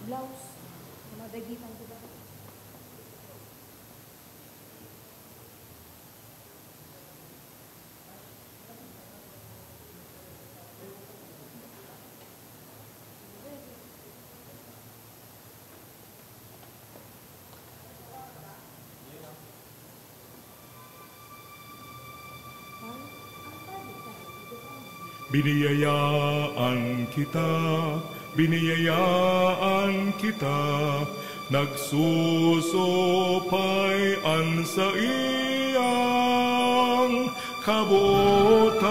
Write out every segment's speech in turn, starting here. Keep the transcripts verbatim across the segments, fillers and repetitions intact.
Laos, na madagitan ko ba? Biniyayaan kita, biniyayaan kita, nagsusupay an saiyang kabotan.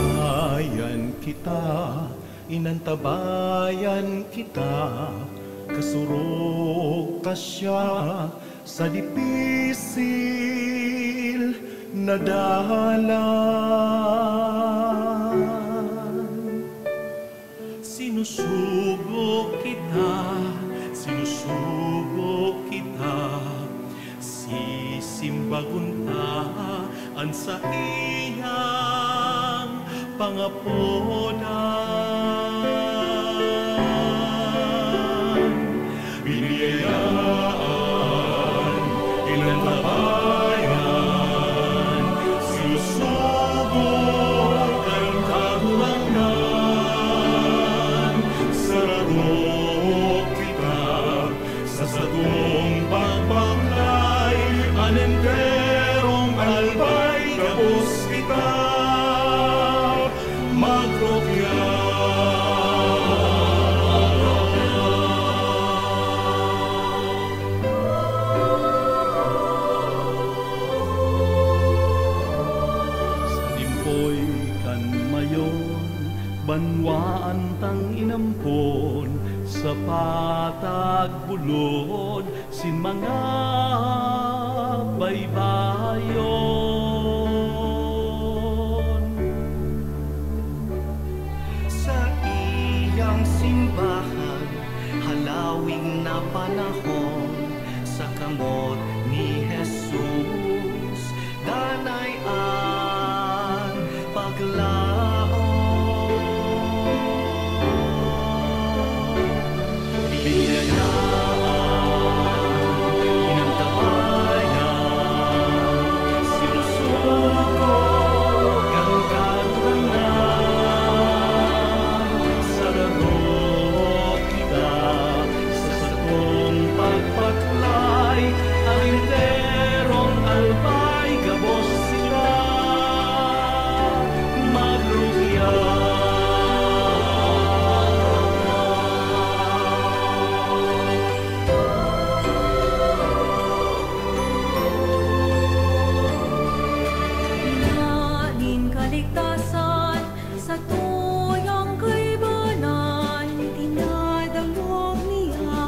Inantabayan kita, inantabayan kita, kasurog ta siya sa dipisil na dalan. Sinusugo kita, sinusugo kita, sisimbagon ta an saiyang pangapodan. Biniyayaan, inantabayan, sinusugo kan Kagurangnan. Sarado kita sa satong pagpaklay, an enterong albay gabos kita magrukya. Sa timpoy kan mayon, banwaan tang inampon, sa patag bulod, sin mga baybayon. Saiyang simbahan, halawig na panahon, sa kamot ni Jesus, danay an paglaom. Biniyayaan, inantabayan, sinusugo kan Kagurangnan. Sarado kita sa satong pagpaklay, an enterong albay gabos kita magrukya. Nin kaligtasan, satuyang kaibanan, dinadangog niya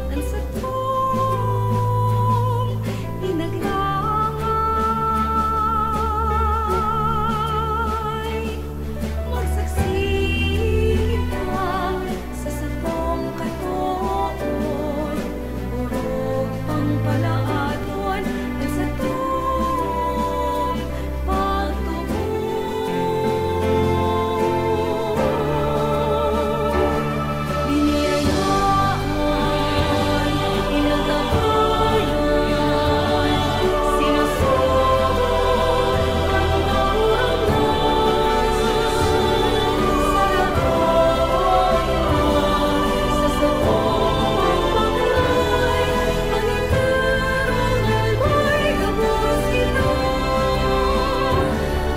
an satong pinaglangay. Magsaksi kita sa satong katoon, orog pang palaadon an satong pagtubod. Biniyayaan, inantabayan, sinusugo kan Kagurangnan. Sarado kita sa satong pagpaklay, an enterong albay gabos kita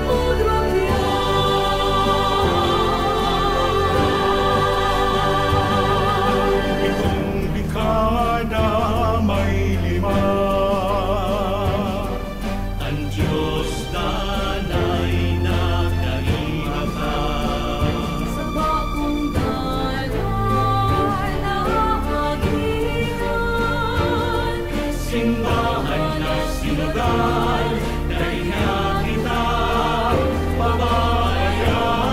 magrukya. Itong dekada may lima, an Dios danay nagkaiba ka. Sa bakong dalan na agihan, simbahan na sinudal, dai na kita pababayaan.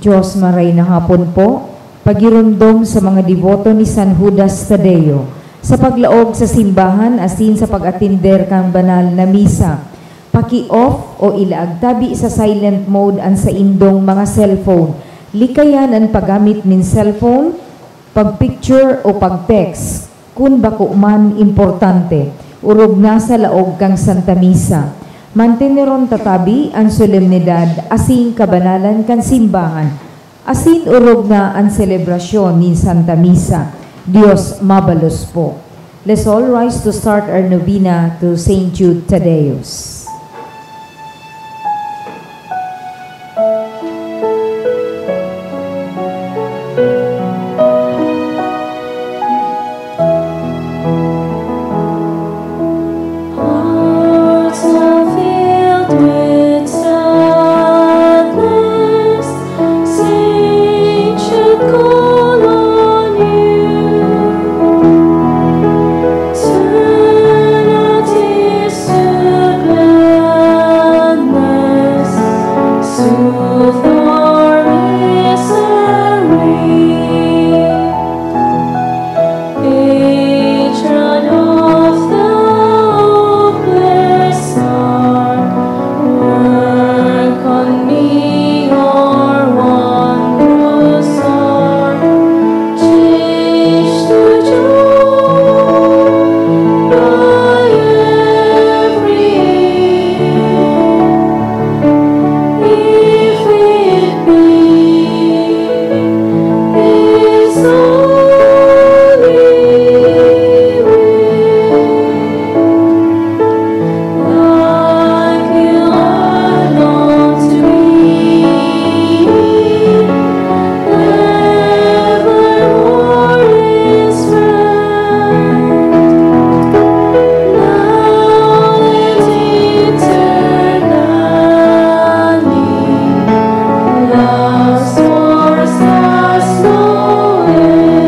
Diyos, maray na hapon po. Pagiromdom sa mga deboto ni San Judas Tadeo sa paglaog sa simbahan asin sa pag-atender kan banal na misa. Paki-off o ilaag tabi sa silent mode an saindong mga cellphone. Likayan an paggamit nin cellphone, pag-picture o pag-text, kun bako man importante, orog na sa laog kan Santa Misa. Manteneron ta tabi an solemnidad asin kabanalan kan simbahan, asin orog na an selebrasyon nin Santa Misa. Dios mabalos po. Let's all rise to start our novena to Saint Jude Thaddeus. Hearts are filled with sadness, saints should call on you. Turn our tears to gladness, soothe our misery. Patron of the hopeless heart, work on me, your wondrous heart, change to joy by every aid. If it be His holy will, like you are known to be, evermore is right. Now let it turn gladly, love's force has no end.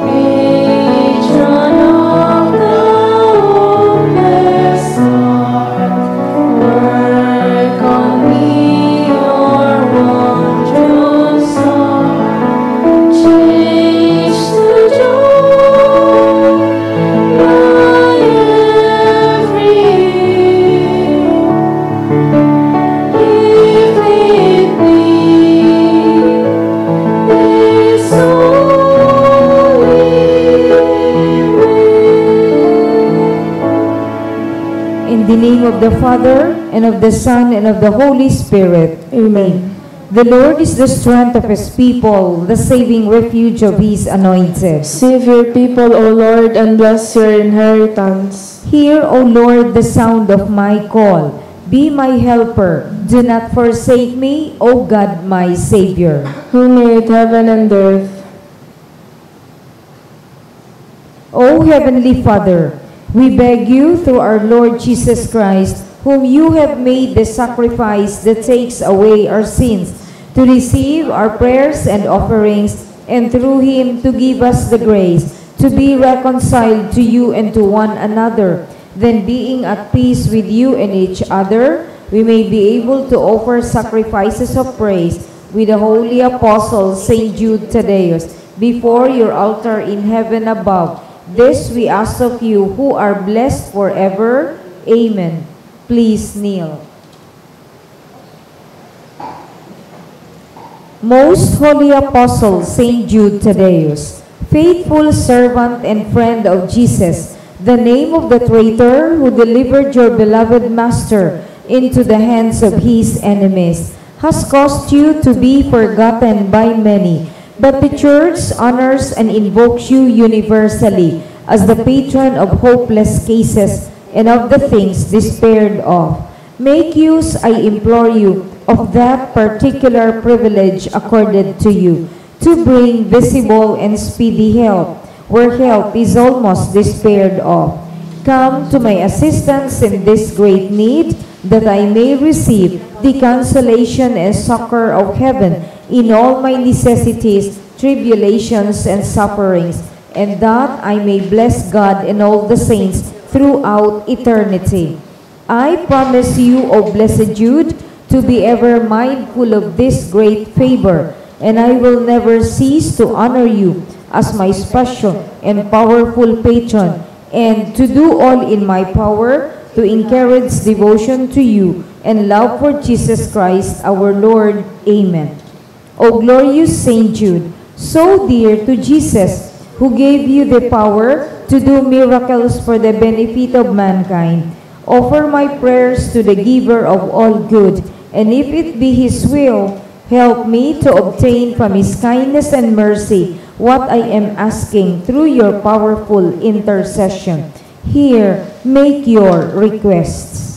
Patron of the hopeless heart, work on me, your wondrous heart, change to joy by every aid. If it be His holy will. In the name of the Father, and of the Son, and of the Holy Spirit. Amen. The Lord is the strength of His people, the saving refuge of His anointed. Save your people, O Lord, and bless your inheritance. Hear, O Lord, the sound of my call. Be my helper. Do not forsake me, O God, my Savior. Who made heaven and earth. O Heavenly Father, we beg you through our Lord Jesus Christ, whom you have made the sacrifice that takes away our sins, to receive our prayers and offerings, and through him to give us the grace to be reconciled to you and to one another. Then, being at peace with you and each other, we may be able to offer sacrifices of praise with the holy apostle Saint Jude Thaddeus before your altar in heaven above. This we ask of you, who are blessed forever. Amen. Please kneel. Most Holy Apostle Saint Jude Thaddeus, faithful servant and friend of Jesus, the name of the traitor who delivered your beloved Master into the hands of his enemies, has caused you to be forgotten by many, but the Church honors and invokes you universally as the patron of hopeless cases and of the things despaired of. Make use, I implore you, of that particular privilege accorded to you, to bring visible and speedy help where help is almost despaired of. Come to my assistance in this great need, that I may receive the consolation and succor of heaven in all my necessities, tribulations, and sufferings, and that I may bless God and all the saints throughout eternity. I promise you, O blessed Jude, to be ever mindful of this great favor, and I will never cease to honor you as my special and powerful patron, and to do all in my power to encourage devotion to you and love for Jesus Christ our Lord. Amen. O glorious Saint Jude, so dear to Jesus, who gave you the power to do miracles for the benefit of mankind, offer my prayers to the Giver of all good, and if it be His will, help me to obtain from His kindness and mercy what I am asking through your powerful intercession. Here, make your requests.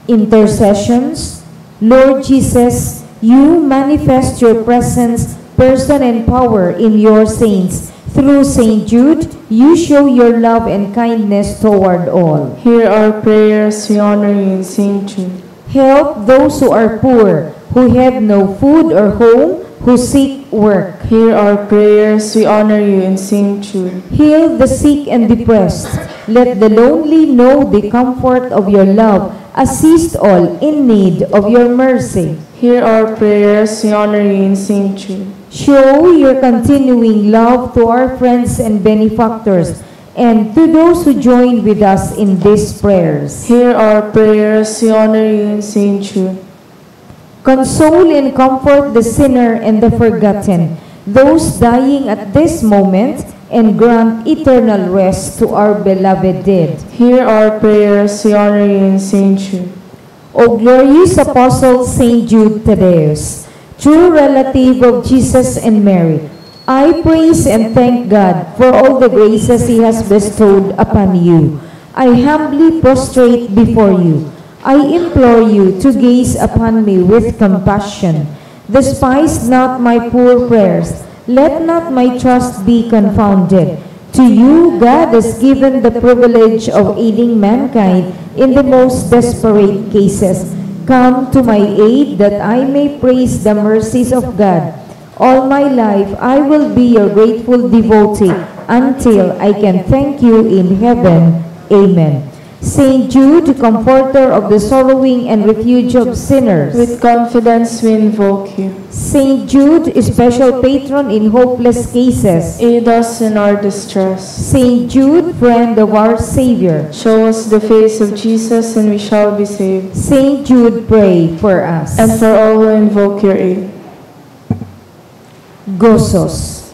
Intercessions. Lord Jesus, you manifest your presence, person, and power in your saints. Through Saint Jude, you show your love and kindness toward all. Hear our prayers, we honor you in Saint Jude. Help those who are poor, who have no food or home, who seek work. Hear our prayers, we honor you in Saint Jude. Heal the sick and depressed. Let the lonely know the comfort of your love. Assist all in need of your mercy. Hear our prayers, we honor you in Saint Jude. Show your continuing love to our friends and benefactors, and to those who join with us in these prayers. Hear our prayers, we honor you in Saint Jude. Console and comfort the sinner and the forgotten, those dying at this moment, and grant eternal rest to our beloved dead. Hear our prayers, we honor you in Saint Jude. O glorious Apostle Saint Jude Thaddeus, true relative of Jesus and Mary, I praise and thank God for all the graces He has bestowed upon you. I humbly prostrate before you. I implore you to gaze upon me with compassion. Despise not my poor prayers. Let not my trust be confounded. To you, God has given the privilege of aiding mankind in the most desperate cases. Come to my aid that I may praise the mercies of God. All my life, I will be your grateful devotee until I can thank you in heaven. Amen. Saint Jude, comforter of the sorrowing and refuge of sinners. With confidence we invoke you. Saint Jude, special patron in hopeless cases. Aid us in our distress. Saint Jude, friend of our Savior. Show us the face of Jesus and we shall be saved. Saint Jude, pray for us. And for all who invoke your aid. Gozos.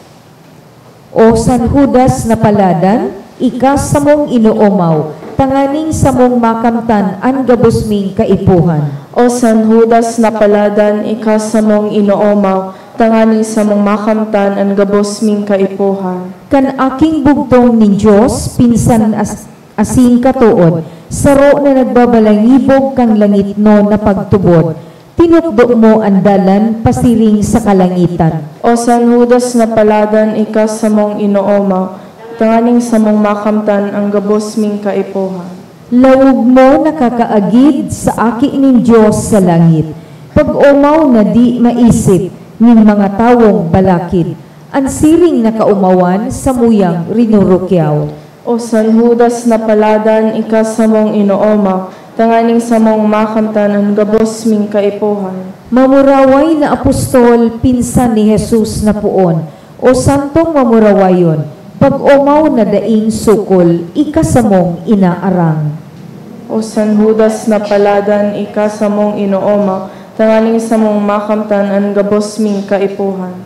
O San Judas na paladan, ika samong inoomaw, tanganing samong makamtan an gabos ming kaipuhan. O San Judas na paladan, ika samong inoomaw, tanganing samong makamtan an gabos ming kaipuhan. Kan aking bugtong nin Dios, pinsan as-, asin katood, saro na nagbabalangibog kan langitnon na pagtubod, tinukdo mo an dalan pasiring sa kalangitan. O San Judas na paladan, ika samong inoomaw, tanganing samong makamtan an gabos ming kaipuhan. Laog mo nakakaagid sa Aki nin Dios sa langit, pag-omaw na di maisip nin mga tawong balakid, an siring na kaomawan samuyang rinurukyaw. O San Judas na paladan, ika samong inoomaw, tanganing samong makamtan an gabos ming kaipuhan. Mamuraway na apostol, pinsan ni Jesus na poon, o santong mamurawayon, pag-omaw na daing sukol, ika samong inaarang. O San Judas na paladan, ika samong inoomaw, tanganing samong makamtan an gabos ming kaipuhan.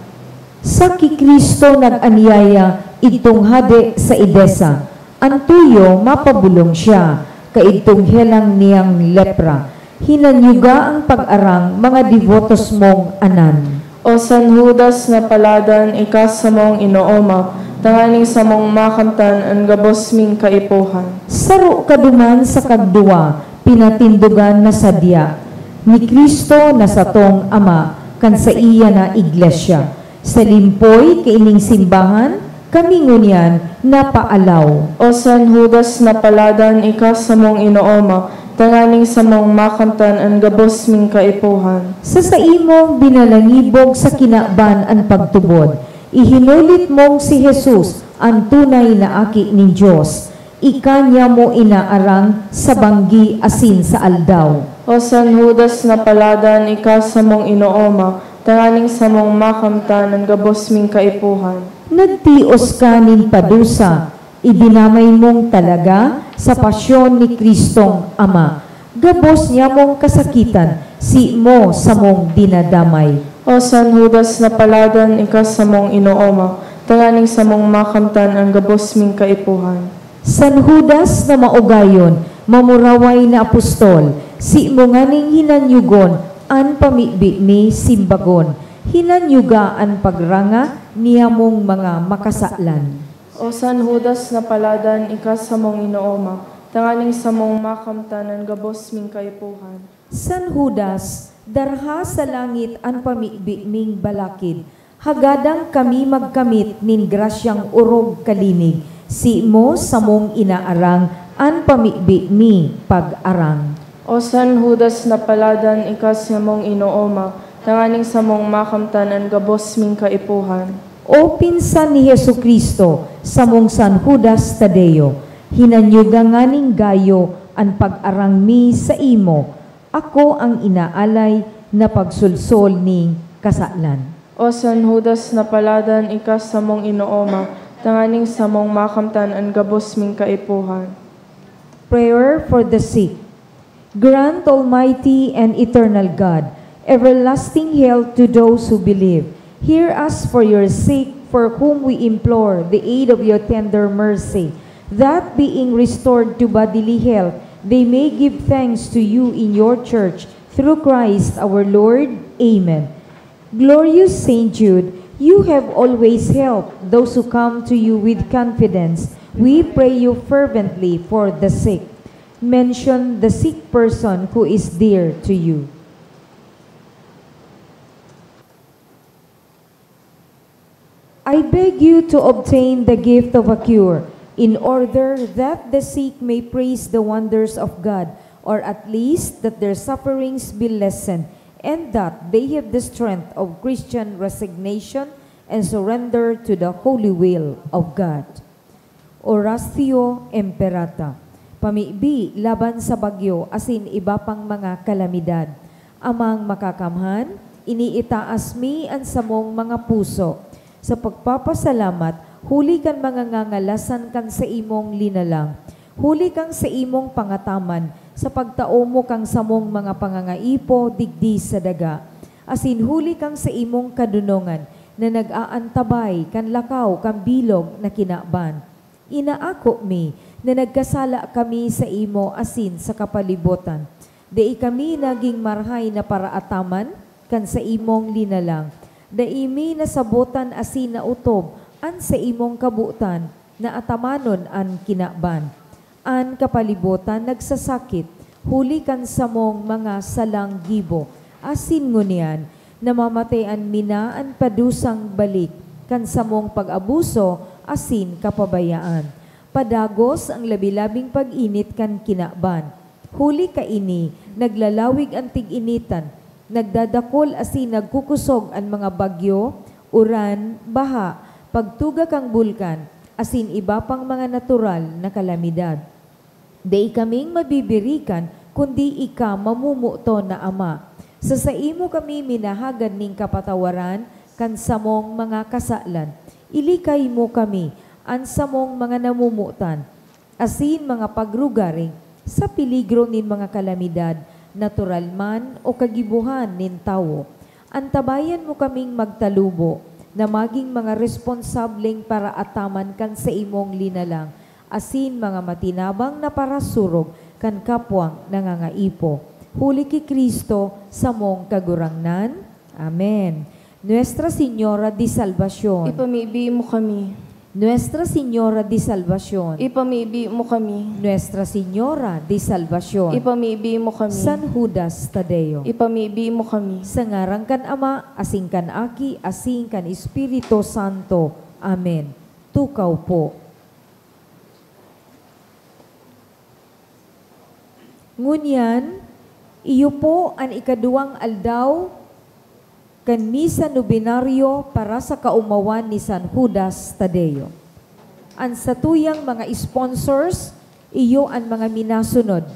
Sa ki Cristo nag-anyaya, idtong hade sa Edesa, an tuyo mapabolong siya, kaidtong helang niyang lepra. Hinanyuga ang pag-arang, mga debotos mong anan. O San Judas na paladan, ika samong inoomaw, tanganing samong makamtan an gabos ming kaipuhan. Saro ka duman sa kagduwa, pinatindogan na sadya ni Cristo na satong Ama, kan saiya na iglesia. Sa limpoy kaining simbahan, kami ngunyan napaalaw. O San Judas na paladan, ika samong inoomaw, tanganing samong makamtan an gabos ming kaipuhan. Sa saimong binalangibog sa kinaban an pagtubod, ihinulit mong si Jesus, an tunay na Aki nin Dios. Ika niya mo inaarang sa banggi asin sa aldaw. O San Judas na paladan, ika samong inooma, tanganing samong makamtan an gabos ming kaipuhan. Nagtios ka nin padusa, idinamay mong talaga sa pasyon ni Cristong Ama. Gabos niya mong kasakitan, si mo samong dinadamay. O San Judas na paladan, ika samong inooma, tanganing samong makamtan an gabos ming kaipuhan. San Judas na maugayon, mamuraway na apostol, si mo nganing hinanyugon an pamibi mi simbagon, hinanyuga an pagranga niya mong mga makasalan. O San Judas na paladan, ika samong inooma, tanganing samong makamtan an gabos ming kaipuhan. San Judas, darha sa langit an pamibi ming balakid, hagadang kami magkamit nin grasyang orog kalinig, si mo samong inaarang an pamibi mi pag-arang. O San Judas na paladan, ika samong inooma, tanganing samong makamtan an gabos ming kaipuhan. O pinsan ni Jesu-Cristo, samong San Judas Tadeo, hinanyuga nganing gayo an pag-arang mi sa imo, ako ang inaalay na pagsolsol ning kasalan. O San Judas na paladan, ika samong inooma, tanganing samong makamtan an gabos ming kaipuhan. Prayer for the sick. Grant, Almighty and Eternal God, everlasting health to those who believe. Hear us for your sick, for whom we implore the aid of your tender mercy, that being restored to bodily health, they may give thanks to you in your church, through Christ our Lord. Amen. Glorious Saint Jude, you have always helped those who come to you with confidence. We pray you fervently for the sick. Mention the sick person who is dear to you. I beg you to obtain the gift of a cure, in order that the sick may praise the wonders of God, or at least that their sufferings be lessened, and that they have the strength of Christian resignation and surrender to the holy will of God. Oratio Imperata. Pamibi laban sa bagyo asin iba pang mga kalamidad. Amang Makakamhan, iniitaas mi an samong mga puso sa pagpapasalamat huli kan mga ngangalasan kan saimong linalang, huli kan saimong pangataman sa pagtao mo kan samong mga pangangaipo digdi sa daga, asin huli kan saimong kadonongan na nag-aantabay kan lakaw kan bilog na kinaban. Inaako mi na nagkasala kami saimo asin sa kapalibotan. Dai kami nagin marahay na paraataman kan saimong linalang. Dai mi nasabotan asin naotob an saimong kabotan na atamanon an kinaban. An kapalibotan nagsasakit huli kan samong mga salang gibo, asin ngunyan namamatean mi na an padusang balik kan samong pag-abuso asin kapabayaan. Padagos an labi-labing pag-init kan kinaban. Huli kaini, naglalawig an tig-initan, nagdadakol asin nagkukosog an mga bagyo, uran, baha, pagtuga kan bulkan, asin iba pang mga natural na kalamidad. Dai kaming mabibirikan kundi ika, mamomoton na Ama. Sa saimo kami minahagad nin kapatawaran kan samong mga kasalan. Ilikay mo kami, an samong mga namomotan, asin mga pagrugaring sa peligro nin mga kalamidad, natural man o kagibohan nin tawo. Antabayan mo kaming magtalubo na magin mga responsableng paraataman kan saimong linalang, asin mga matinabang na parasurog kan kapwang nangangaipo. Huli ki Cristo, samong Kagurangnan. Amen. Nuestra Señora de Salvacion. Ipamibi mo kami. Nuestra Señora de Salvacion. Ipamibi mo kami. Nuestra Señora de Salvacion. Ipamibi mo kami. San Judas Tadeo. Ipamibi mo kami. Sa ngaran kan Ama, asin kan Aki, asin kan Espiritu Santo. Amen. Tukaw po. Ngunyan, iyo po an ikaduwang aldaw kan Misa Nobenaryo para sa kaomawan ni San Judas Tadeo. An satuyang mga sponsors, iyo an mga minasunod: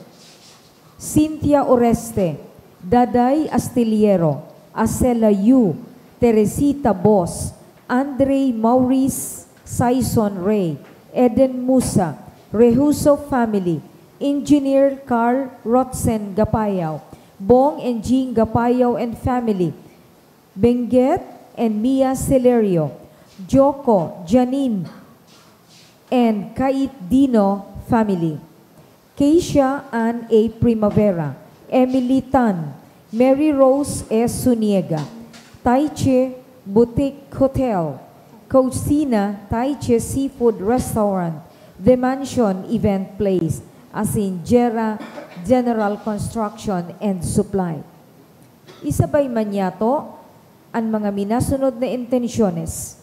Cynthia Oreste, Daday Astillero, Acela Yu, Teresita Bos, Andre Maurice, Saison Rey, Eden Musa, Rehuso family, Engineer Carl Rotzen Gapayaw, Bong and Jean Gapayaw and family, Benguet and Mia Celerio, Joko, Janine, and Kait Dino family. Keisha Ann A. Primavera, Emily Tan, Mary Rose S. Suniega, Taiche Boutique Hotel, Cocina Taiche Seafood Restaurant, The Mansion Event Place, asin Jera General Construction and Supply. Isabay man yato an mga minasunod na intensyones.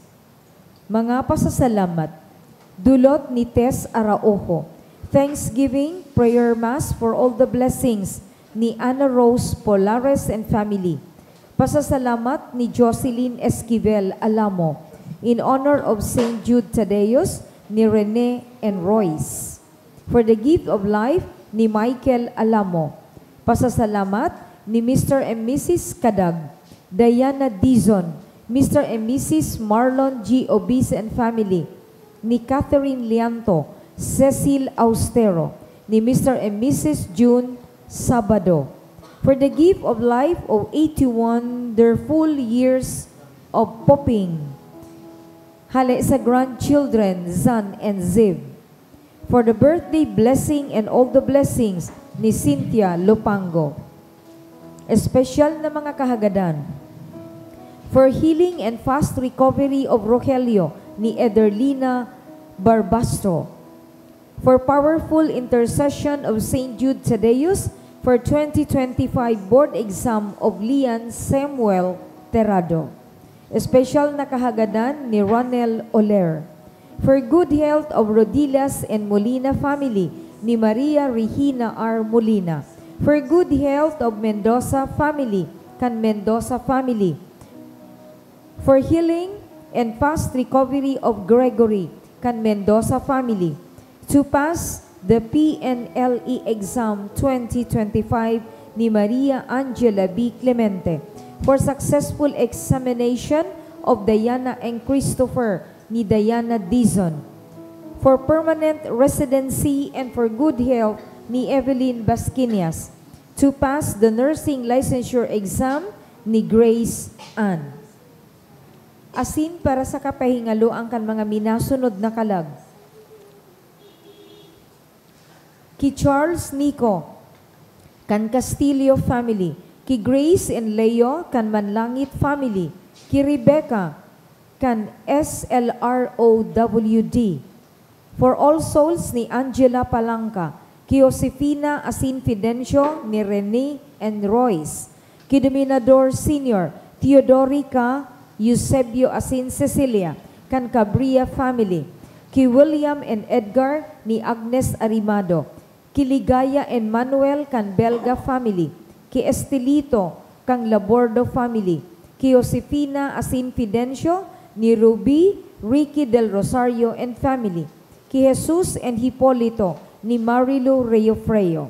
Mga pasasalamat. Dulot ni Tess Araujo. Thanksgiving prayer mass for all the blessings ni Ana Rose Polares and family. Pasasalamat ni Jocelyn Esquivel Alamo in honor of Saint Jude Thaddeus ni Rene and Royce. For the gift of life ni Michael Alamo. Pasasalamat ni Mister and Missus Kadag, Diana Dizon, Mister and Missus Marlon G. Obis and family, ni Catherine Lianto, Cecil Austero, ni Mister and Missus June Sabado. For the gift of life of eighty wonderful years of popping. Hale sa grandchildren, Zan and Ziv. For the birthday blessing and all the blessings ni Cynthia Lopango. Espesyal na mga kahagadan. For healing and fast recovery of Rogelio ni Ederlina Barbastro. For powerful intercession of Saint Jude Thaddeus for twenty twenty-five board exam of Lian Samuel Terrado. Espesyal na kahagadan ni Ronel Oler. For good health of Rodillas and Molina family ni Maria Regina R. Molina. For good health of Mendoza family kan Mendoza family. For healing and fast recovery of Gregory kan Mendoza family. To pass the P N L E exam twenty twenty-five ni Maria Angela B. Clemente. For successful examination of Diana and Christopher ni Diana Dizon. For permanent residency and for good health ni Evelyn Basquinias. To pass the nursing licensure exam ni Grace Ann. Asin para sa kapahingaloan kan mga minasunod na kalag. Ki Charles Nico, kan Castillo family. Ki Grace and Leo, kan Manlangit family. Ki Rebecca, kan S L R O W D. For All Souls ni Angela Palanca, ki Josefina asin Fidencio ni Rene and Royce, ki Dominador Senior, Teodorica, Eusebio asin Cecilia, kan Cabria family, ki William and Edgar ni Agnes Arimado, ki Ligaya and Manuel kan Belga family, ki Estelito kan Labordo family, ki Josefina asin Fidencio ni Ruby, Ricky Del Rosario and family, ki Jesus and Hipolito ni Marilu Reofreo,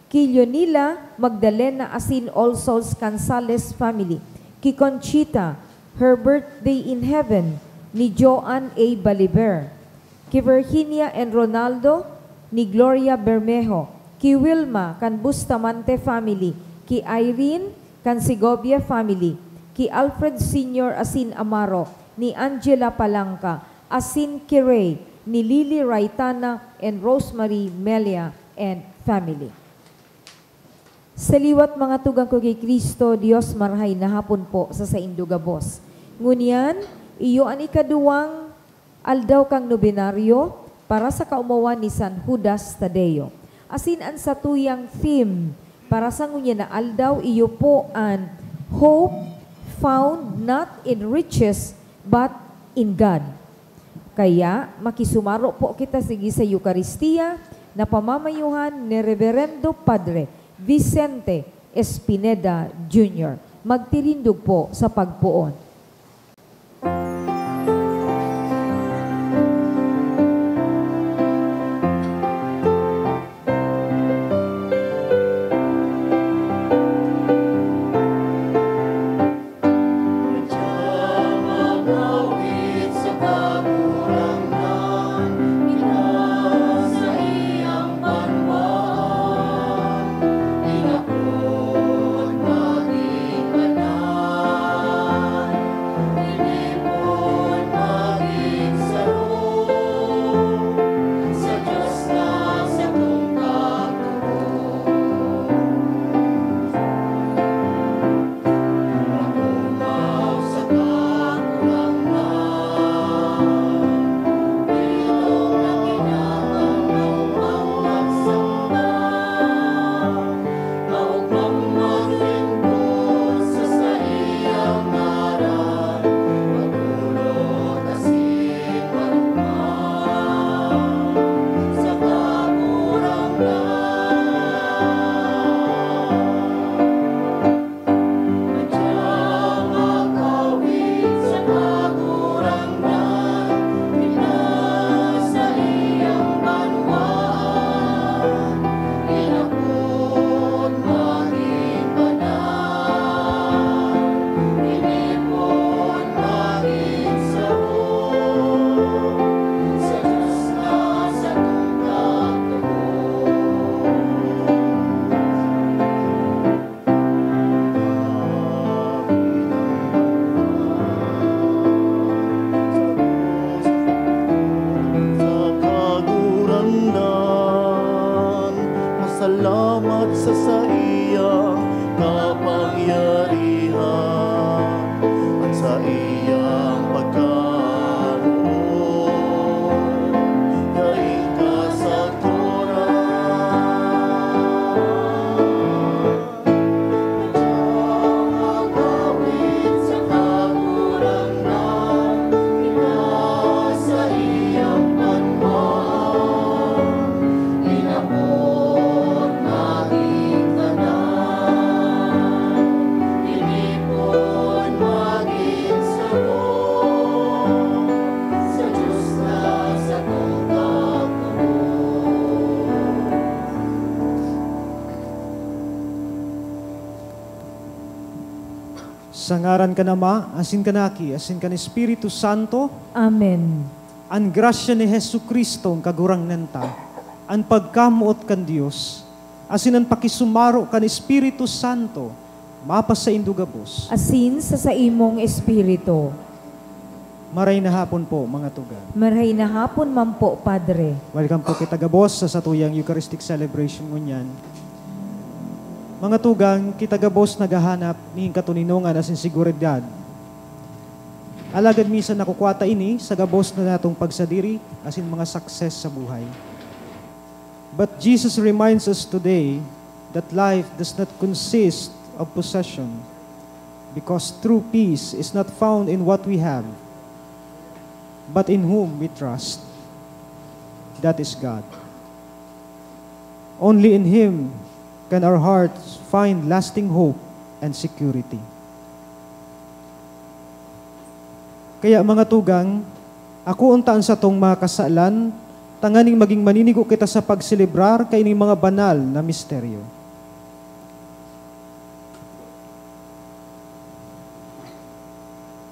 ki Leonila Magdalena asin All Souls Cansales family, ki Conchita, Her Birthday in Heaven ni Joan A. Baliber, ki Virginia and Ronaldo ni Gloria Bermejo, ki Wilma kan Bustamante family, ki Irene kan Segovia family, ki Alfred Senior asin Amaro ni Angela Palanca, asin ki Ray ni Lily Raitana and Rosemary Melia and family. Sa liwat, mga tugang ko ki Cristo, Dios, marahay na hapon po sa saindo gabos. Ngunyan, iyo an ikaduwang aldaw kan nobenaryo para sa kaomawan ni San Judas Tadeo. Asin an satuyang theme para sa ngunyan na aldaw iyo po an Hope Found Not in Riches but in God. Kaya, makisumaro po kita sige sa Eukaristia, na pamamayuhan ni Reverendo Padre Vicente Espineda Junior. Magtirindog po sa pagpoon. Sa Kagurangnan, masalamat sa saiyang kapangyarihan at saiyang pagkamoot daing kasagkoran. Sa ngaran kan Ama, asin kan Aki, asin kan Espiritu Santo. Amen. An grasya ni Jesu-Cristo, an Kagurangnan ta, an pagkamoot kan Dios, asin an pakisumaro kan Espiritu Santo, mapasaindo gabos. Asin sa saimong espiritu. Maray na hapon po, mga tugang. Maray na hapon man po, Padre. Welcome po kita gabos sa satuyang Eucharistic celebration ngunyan. Mga tugang, kita gabos naghahanap nin katoninongan asin seguridad. Alagad minsan nakukuha ta ini sa gabos na natong pagsadiri asin mga success sa buhay. But Jesus reminds us today that life does not consist of possession, because true peace is not found in what we have, but in whom we trust. That is God. Only in Him can our hearts find lasting hope and security. Kaya, mga tugang, akoon ta an satong mga kasalan, tanganing magin maninigo kita sa pagselebrar kaining mga banal na misteryo.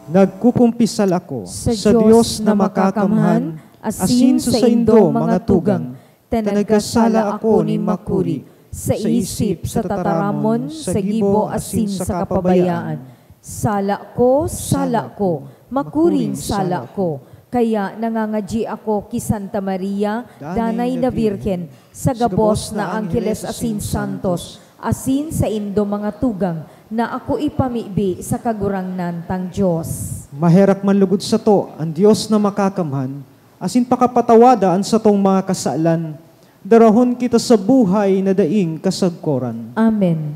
Nagkukumpisal ako sa Dios na makakamhan, asin sa saindo, mga tugang, ta nagkasala ako nin makuri, sa isip, sa tataramon, sa gibo, asin sa kapabayaan. Sala ko, sala ko, makuring sala ko. Kaya nangangadyi ako ki Santa Maria, Danay na Birhen, sa gabos na angheles asin santos, asin saindo, mga tugang, na ako ipamibi sa Kagurangnan tang Dios. Maherak man lugod sato an Dios na makakamhan, asin pakapatawada an satong mga kasalan, darahon kita sa buhay na daing kasagkoran. Amen.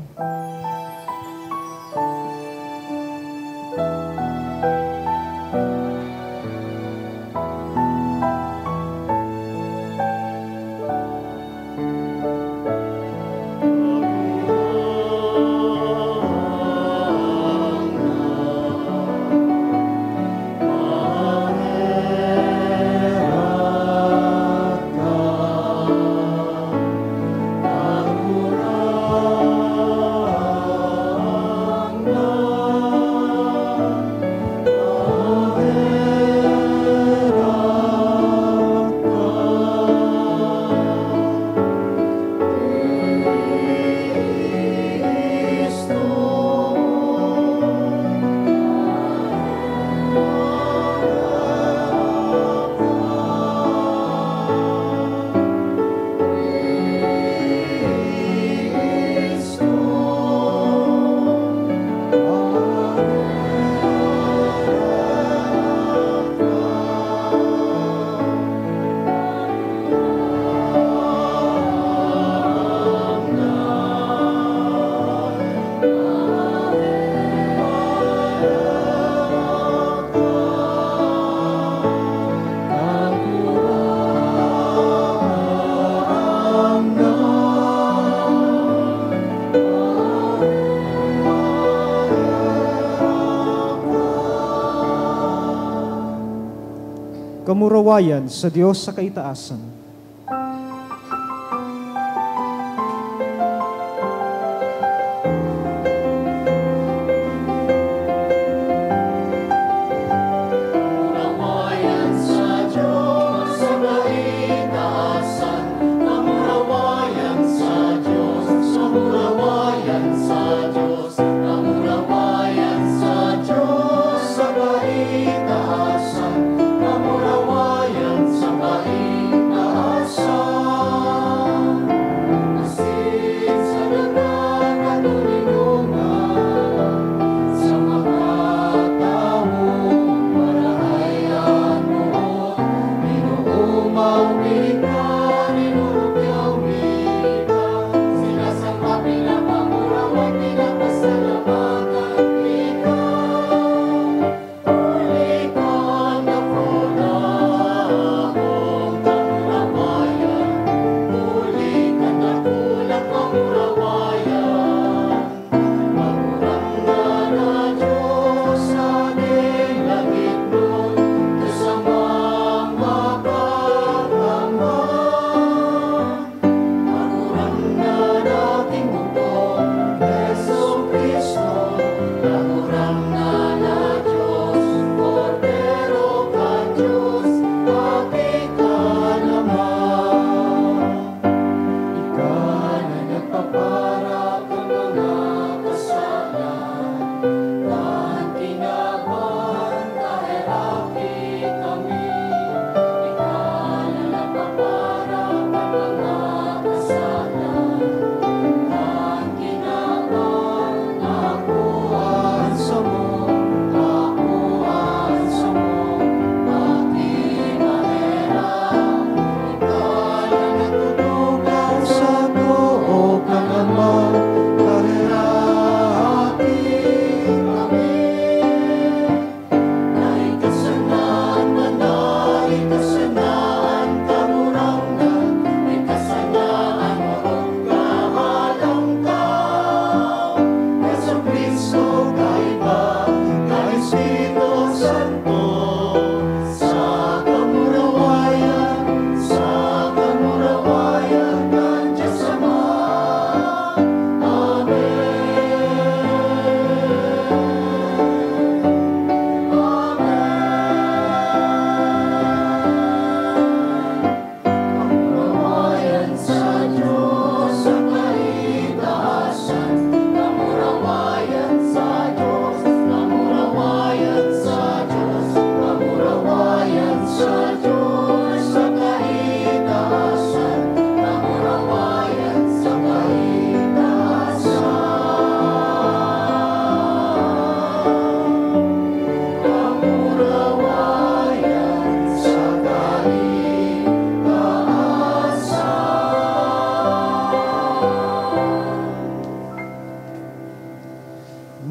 Kamurawayan sa Dios sa kaitaasan.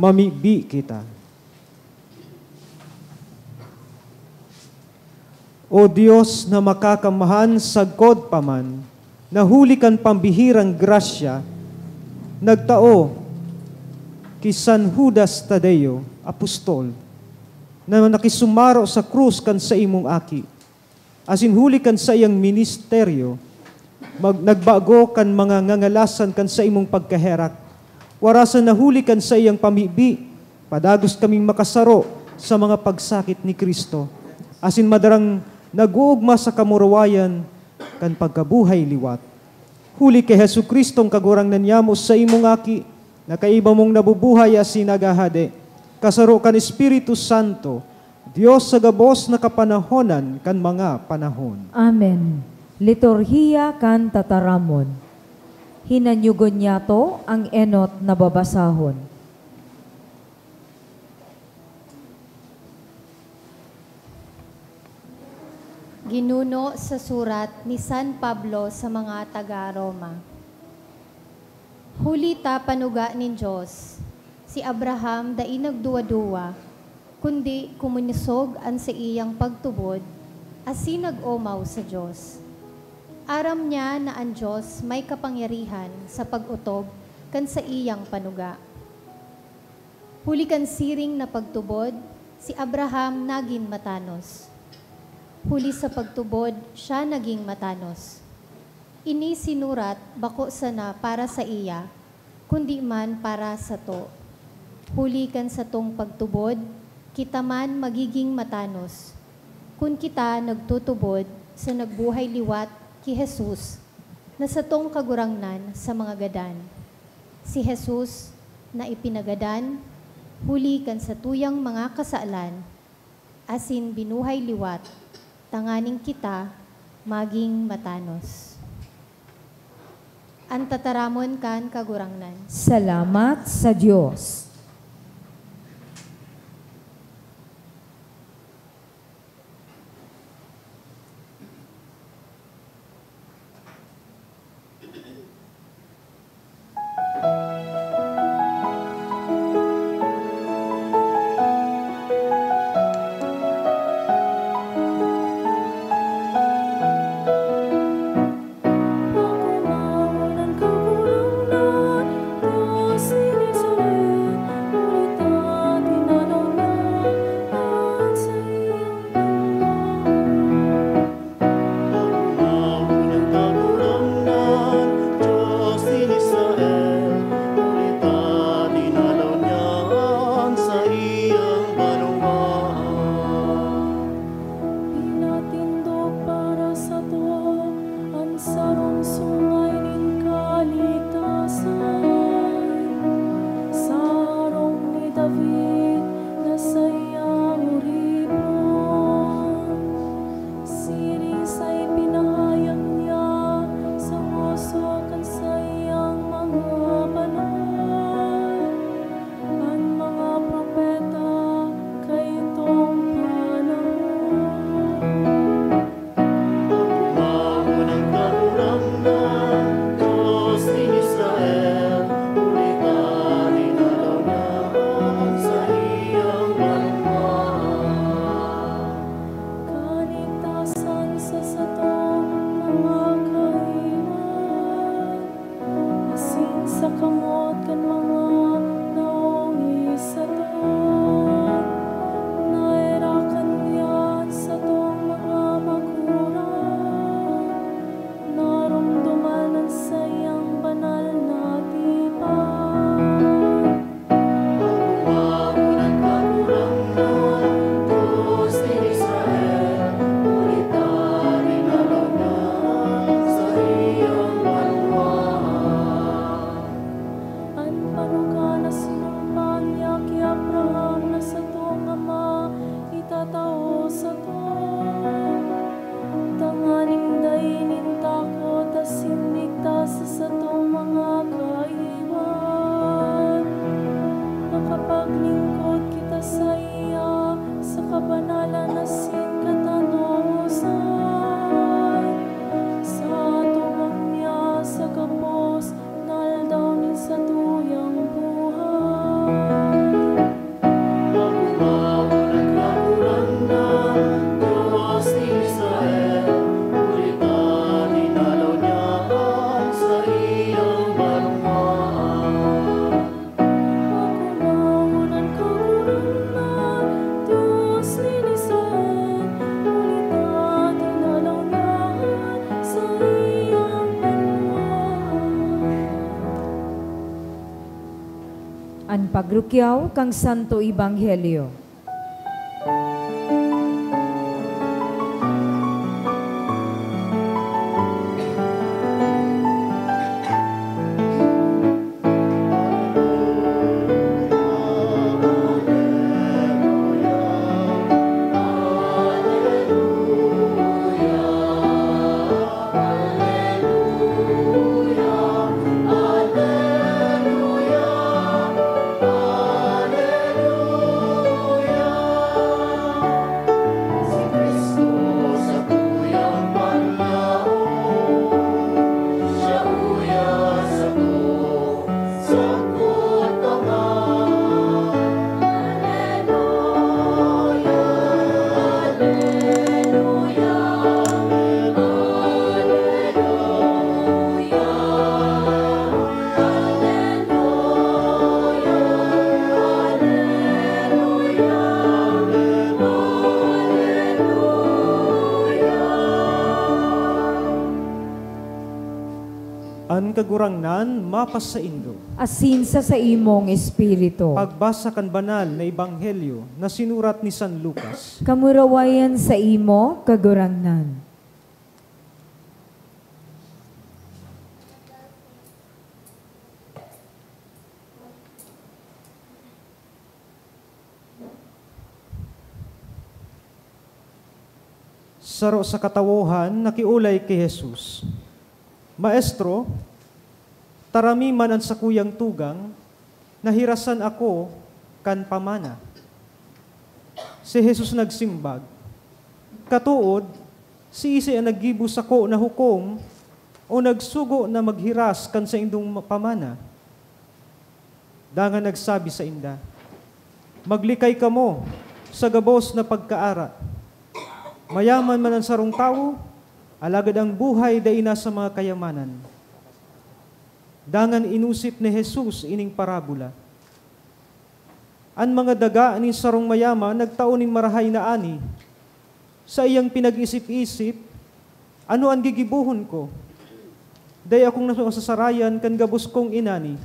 Mamibi kita. O Dios na makakamhan, sagkod pa man, na huli kan pambihirang grasya, nagtao ki San Judas Tadeo, apostol, na nakisumaro sa krus kan saimong Aki, asin huli kan saiyang ministeryo, mag-, nagbago kan mga ngangalasan kan saimong pagkaherak, warasan na huli kan saiyang pamibi, padagos kaming makasaro sa mga pagsakit ni Cristo, asin madarang nag-oogma sa kamurawayan kan pagkabuhay liwat. Huli ki Jesu-Cristong Kagurangnan nyamo, saimong Aki, na kaiba mong nabubuhay asin naghahade, kasaro kan Espiritu Santo, Dios sa gabos na kapanahonan kan mga panahon. Amen. Liturhiya kan Tataramon. Hinanyugon niyato ang enot na babasahon. Ginuno sa surat ni San Pablo sa mga taga Roma. Huli ta panuga nin Dios, si Abraham dai nagduwa-duwa, kundi kuminisog an saiyang pagtubod, asin nag-omaw sa Dios. Aram niya na an Dios may kapangyarihan sa pag-otob kan saiyang panuga. Huli kan siring na pagtubod, si Abraham nagin matanos. Huli sa pagtubod, siya naging matanos. Ini sinurat bako sana para saiya, kundi man para sato. Huli kan satong pagtubod, kita man magiging matanos, kun kita nagtutubod sa nagbuhay liwat ki Jesus, na satong Kagurangnan sa mga gadan. Si Jesus na ipinagadan huli kan satuyang mga kasalan, asin binuhay liwat, tanganing kita magin matanos. An tataramon kan Kagurangnan. Salamat sa Dios. Ako na unang Kagurangnan, Dios nin Israel, huli ta dinalaw niya an saiyang banwaan. Pinatindog para sato an sarong sungay nin kaligtasan, sa harong ni David na saiyang oripon. Siring sa ipinahayag niya sa ngoso kan saiyang mga banal, an mga propeta kaitong panahon. Ako na unang Kagurangnan, Dios nin Israel, huli ta dinalaw niya an saiyang banwaan. Kaligtasan sa satong mga kaiwal, asin sa kamot kan mga naongis sato. Naerakan niya an satong mga magurang, naromdoman an saiyang banal na tipan. Ako na unang Kagurangnan, Dios nin Israel, huli ta dinalaw niya an saiyang banwaan. An panuga na sinumpaan niya ki Abraham na satong ama, itatao sato, tanganing dai nin takot asin ligtas sa satong mga kaiwal. Nakapaglingkod kita saiya sa kabanalan asin katanosan. Sa atubang niya sa gabos na aldaw nin satuyang buhay. Ako na unang Kagurangnan, Dios nin Israel, huli ta dinalaw niya an saiyang banwaan. Ako na unang Kagurangnan, Dios nin Israel, huli ta dinalaw niya an saiyang banwaan. An pagrukyaw kan Santo Ebanghelyo. Kagurangnan, mapasaindo. Asin sa saimong espiritu. Pagbasa kan banal na ebanghelyo na sinurat ni San Lucas. Kamurawayan saimo, Kagurangnan. Saro sa katawohan nakiolay ki Jesus, "Maestro, tarami man an sakuyang tugang, nahirasan ako kan pamana." Si Jesus nagsimbag, "Katood, siisay an naggibo sako na hukom o nagsugo na maghiras kan saindong pamana?" Dangan nagsabi sainda, "Maglikay kamo sa gabos na pagkaara. Mayaman man an sarong tawo, alagad an buhay dai na sa mga kayamanan." Dangan inosip ni Jesus ining parabola, "An mga daga nin sarong mayaman nagtao nin marahay na ani. Saiyang pinag-isip-isip, 'Ano an gigibohon ko? Dai akong masasarayan kan gabos kong inani.'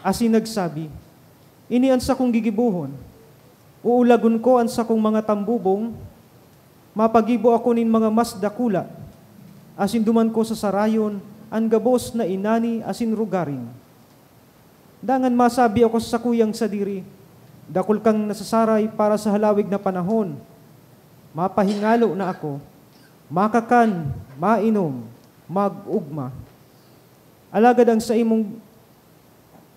Asin nagsabi, 'Ini an sakong gigibohon: uulagon ko an sakong mga tambubong, mapagibo ako nin mga mas dakula, asin duman ko sasarayon an gabos na inani asin rogaring.' Dangan masabi ako sa sakuyang sadiri, 'Dakul kang nasasaray para sa halawig na panahon. Mapahingalo na ako. Makakan, mainom, mag-ogma.' Alagad ang saimong,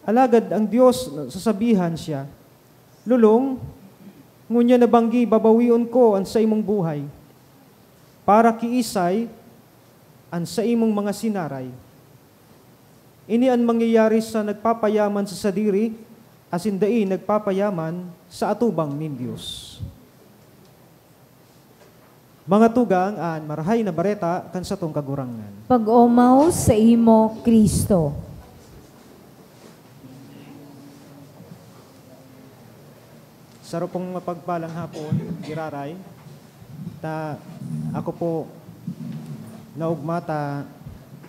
alagad ang Dios, sasabihan siya, 'Lolong, ngunyan na banggi babawion ko an saimong buhay. Para kiisay an saimong mga sinaray?' Ini an mangyayari sa nagpapayaman sa sadiri asin dai nagpapayaman sa atubang nin Dios." Mga tugang, an Marahay na Bareta kan satong Kagurangnan. Pag-omaw saimo, Cristo. Saro pong mapagpalang hapon, giraray. Ta, ako po, naugma ta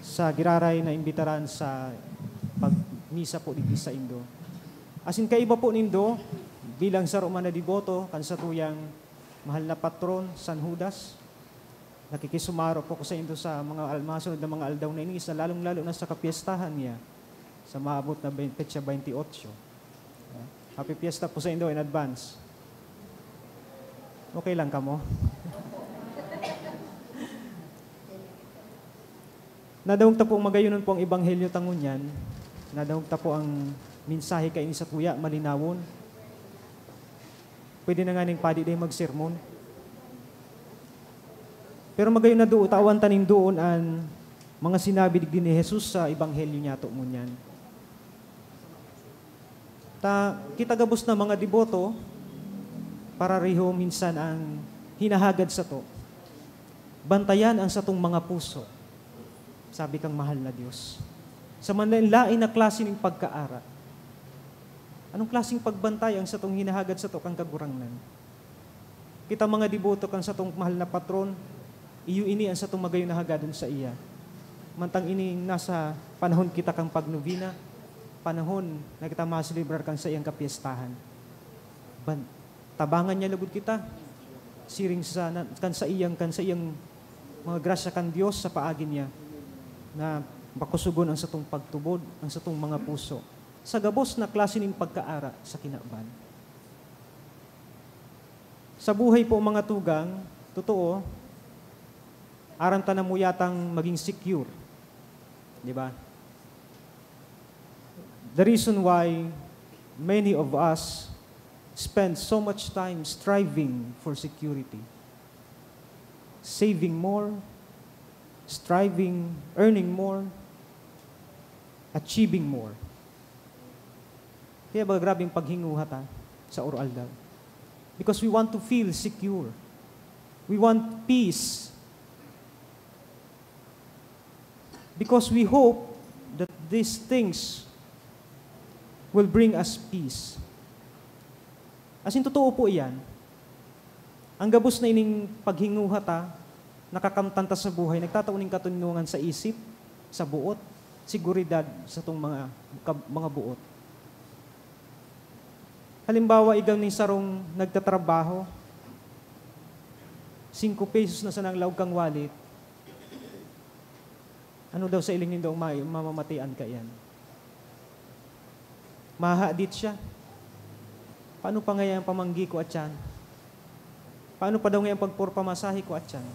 sa giraray na imbitaran sa pagmisa po digdi saindo. Asin kaiba po nindo, bilang saro man na deboto kan satuyang mahal na patron, San Judas, nakikisumaro po ko saindo sa mga al-, mga sunod na mga aldaw na ini, sa lalong-lalo na sa kapyestahan niya, sa maabot na bain-, petsa baynte otso. Happy Fiesta po saindo in advance. Okay lang kamo? Nadangog ta po, magayon po ang ebanghelyo ta ngunyan. Nadangog ta po ang mensahe kaini sa tuya, malinawon. Pwede na nganing padi dai magsermon. Pero magayon na duo, tawan ta nin duon an mga sinabi digdi ni Jesus sa ebanghelyo niyato ngunyan. Ta, kita gabos na mga deboto, parareho minsan ang hinahagad sato. Bantayan ang satong mga puso, sabi kang mahal na Dios. Sa manlaen-laen na klase nin pagkaara. Anong klaseng pagbantay ang satong hinahagad sato kan Kagurangnan? Kita mga deboto kan satong mahal na patron, iyo ini an satong magayon na hagadon saiya. Mantang ini nasa panahon kita kan pagnobena, panahon na kita maselebrar kan saiyang kapyestahan. Ban-, tabangan niya logod kita, siring sa, na, kan saiyang, kan saiyang mga grasya kan Dios sa paagi niya, na makusogon ang satong pagtubod, ang satong mga puso, sa gabos na klase nin pagkaara sa kinaban. Sa buhay po, mga tugang, totoo, aram ta na mo yatang maging secure. Di ba? The reason why many of us spend so much time striving for security, saving more, striving, earning more, achieving more. Kaya ba grabeng paghinguha ta sa oro-aldaw? Because we want to feel secure. We want peace. Because we hope that these things will bring us peace. Asin totoo po iyan. Ang gabos na ining paghinguha ta, nakakamtan ta sa buhay, nagtatao nin katoninongan sa isip, sa boot, seguridad satong mga, kab-, mga buot. Halimbawa, igwa nin sarong nagtatrabaho, singko pesos na sanang laog kan wallet, ano daw sa hiling nindo ang ma-, mamamatian kaiyan? Mahahadit siya. Paano pa ngaya ang pamanggi ko atyan? Paano pa daw ngaya ang pagpurpamasahe ko atyan?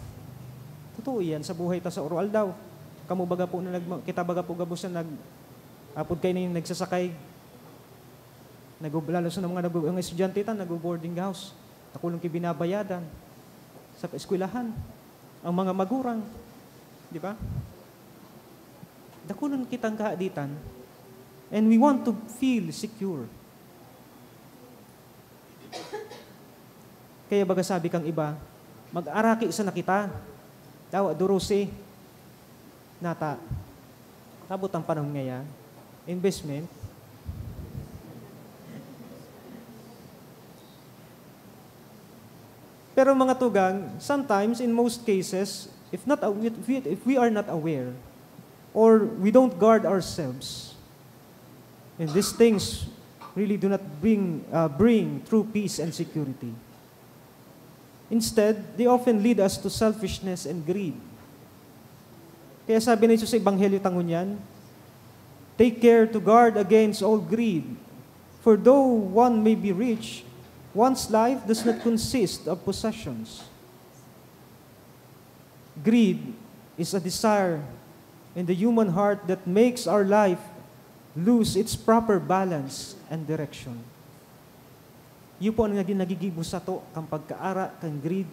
Totoo yan sa buhay ta sa oro-aldaw. Kamo baga po na nagma-, kita baga po gabos na nag-, apod kayo na yung nagsasakay. Nag-, lalo sa mga nag-, mga estudyante ta, nag-boarding house. Dakul an binabayadan sa eskwelahan. Ang mga magurang, di ba? Dakul an kitang kahaditan, and we want to feel secure. Kaya baga sabi kang iba, "Mag-araki sana kita. Dawa, dorose." Nata. Abot ang panahon ngaya, investment. Pero mga tugang, sometimes, in most cases, if not aw-, if we, if we are not aware, or we don't guard ourselves, and these things really do not bring, uh, bring true peace and security. Instead, they often lead us to selfishness and greed. Kaya sabi ni Jesus sa Ebanghelyo ta ngunyan, "Take care to guard against all greed, for though one may be rich, one's life does not consist of possessions." Greed is a desire in the human heart that makes our life lose its proper balance and direction. Iyo po ang naging nagigibo sato kan pagkaara, kan greed,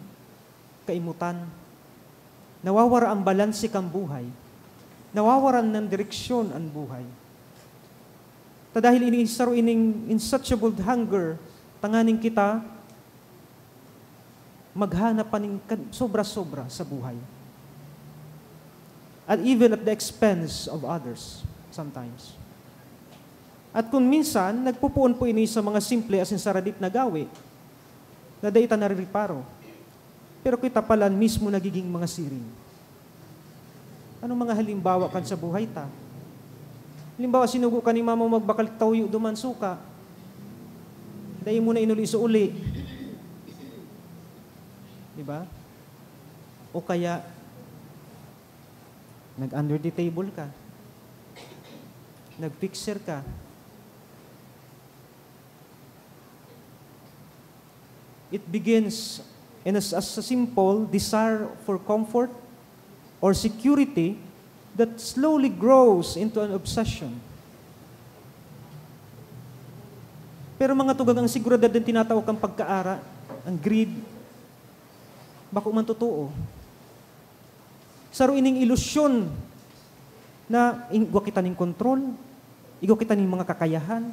kaimutan. Nawawara ang balanse kan buhay. Nawawaran ng direksyon ang buhay. Ta dahil ini saro ining insatiable hunger, tanganing kita maghanap pa nin kan-, sobra-sobra sa buhay. At even at the expense of others, sometimes. At kung minsan, nagpupoon po ini sa mga simple asin saradit na gawe na dai ta narireparo. Pero kita palan mismo nagiging mga siring. Anong mga halimbawa kan sa buhay ta? Halimbawa, sinugo ka ni mama mo magbakal toyo duman suka. Dai mo na inuli sa uli. Di ba? O kaya, nag-under the table ka. Nag-fixer ka. It begins in a, as a simple desire for comfort or security that slowly grows into an obsession. Pero mga tugang, ang seguridad na tinatao kang pagkaara, ang greed, bako man totoo. Saro ining ilusyon na igwa kita nin kontrol, igwa kita nin mga kakayahan,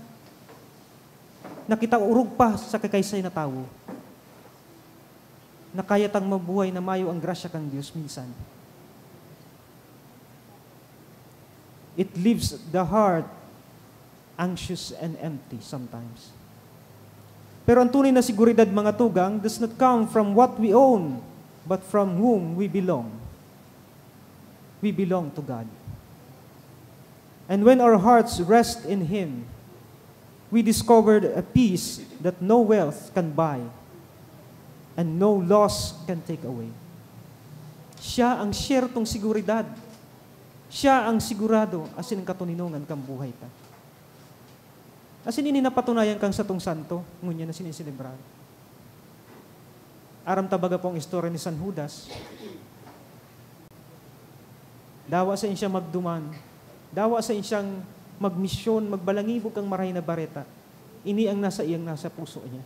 na kita orog pa sa kakaisay na tawo, na kaya tang mabuhay na mayo ang grasya kan Dios minsan. It leaves the heart anxious and empty sometimes. Pero ang tunay na seguridad, mga tugang, does not come from what we own, but from whom we belong. We belong to God. And when our hearts rest in Him, we discovered a peace that no wealth can buy and no loss can take away. Siya ang siyertong seguridad. Siya ang sigurado asin ang katoninongan kan buhay ta. Asin ini napatunayan kan satong santo, ngunyan na sineselebrado. Aram ta baga po ang istorya ni San Judas. Dawa saen siya magduman. Dawa saen siyang magmisyon, magbalangibog kan Marahay na Bareta. Ini ang nasa iyang nasa puso niya.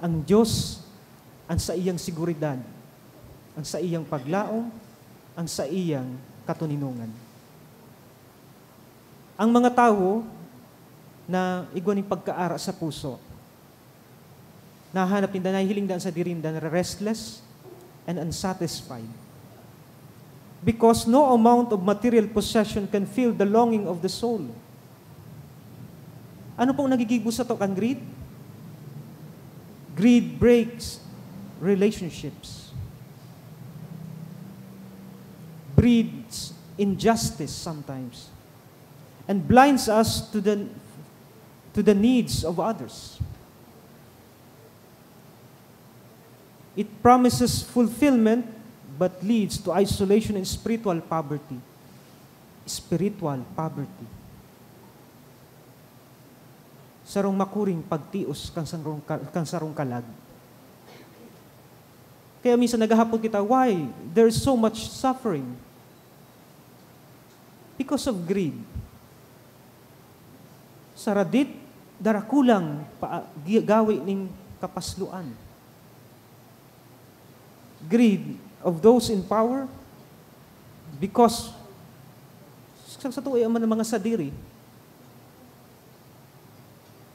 Ang Diyos, ang saiyang seguridad, ang saiyang paglaom, ang saiyang katoninongan. Ang mga tawo na igwa nin pagkaara sa puso, nahanap ninda, nahihiling dan sa diri ninda na restless and unsatisfied. Because no amount of material possession can fill the longing of the soul. Ano pong nagigibo sato kan greed? Greed breaks relationships. Breeds injustice sometimes and blinds us to the, to the needs of others. It promises fulfillment but leads to isolation and spiritual poverty. Spiritual poverty. Sarong makuring pagtios kan sarong ka-, kan sarong kalag. Kaya minsan naghahapot kita, why there's so much suffering? Because of greed. Saradit, darakulang pa-, gi-, gawi ning kapasloan. Greed of those in power, because sa, sa tuya man ang mga sadiri.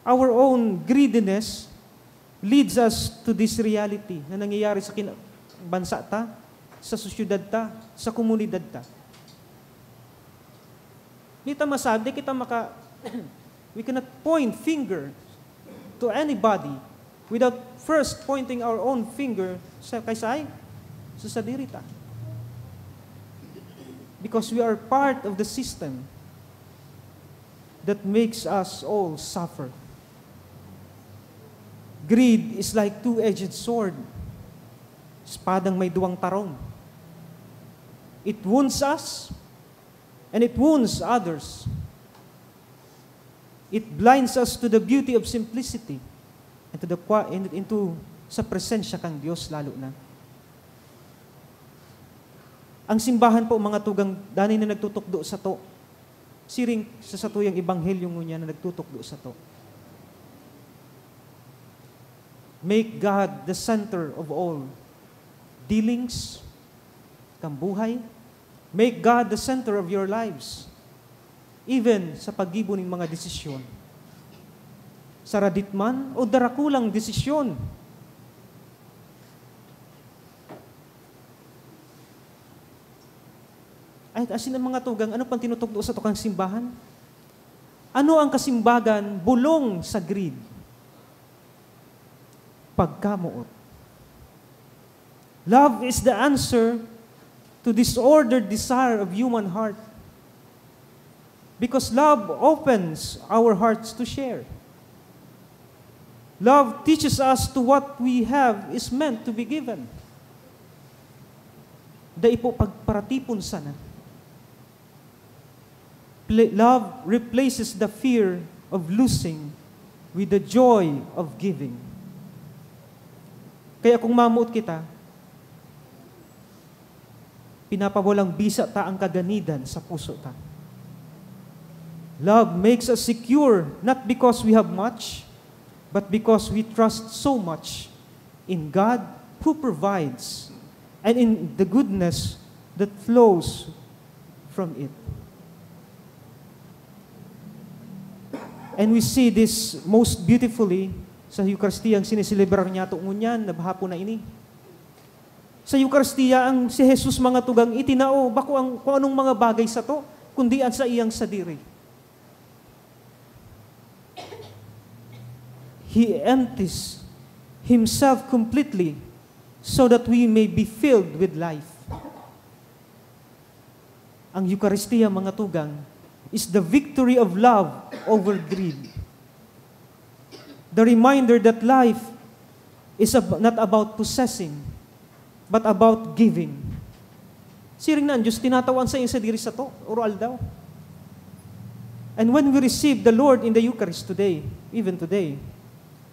Our own greediness leads us to this reality na nangyayari sa kina-, bansa ta, sa sosyedad ta, sa komunidad ta. Di ta masabi, di kita maka-, we cannot point finger to anybody without first pointing our own finger sa, kay saay? Sa sadiri ta. Because we are part of the system that makes us all suffer. Greed is like two-edged sword. Espadang may duwang tarong. It wounds us and it wounds others. It blinds us to the beauty of simplicity and to the qua-, and into sa presensya kan Dios lalo na. Ang simbahan po, mga tugang, danay na nagtutukdo sato. Siring sa satuyang ebanghelyo ngunyan na nagtutukdo sato. Make God the center of all dealings, kan buhay. Make God the center of your lives. Even sa paggibo nin mga desisyon. Saradit man o darakulang desisyon. Ay, asin ang mga tugang, ano pang tinutukdo sato kan simbahan? Ano ang kasimbagan bulong sa greed? Pagkamoot. Love is the answer to disordered desire of human heart. Because love opens our hearts to share. Love teaches us to what we have is meant to be given. Dai po pagparatipon sana. Pla-, love replaces the fear of losing with the joy of giving. Kaya kung mamoot kita, pinapawalang bisa ta ang kaganidan sa puso ta. Love makes us secure not because we have much, but because we trust so much in God who provides and in the goodness that flows from it. And we see this most beautifully sa Eukaristiyang sineselebrar niyato ngunyan na hapon na ini. Sa Eukaristia, ang si Jesus, mga tugang, itinao bako ang, kung anong mga bagay sato, kundi ang sa iyang sadiri. He empties himself completely so that we may be filled with life. Ang Eukaristia, mga tugang, is the victory of love over greed. The reminder that life is ab-, not about possessing, but about giving. Siring na ang Diyos, tinatawan sa sadiri sato, oro-aldaw. And when we receive the Lord in the Eucharist today, even today,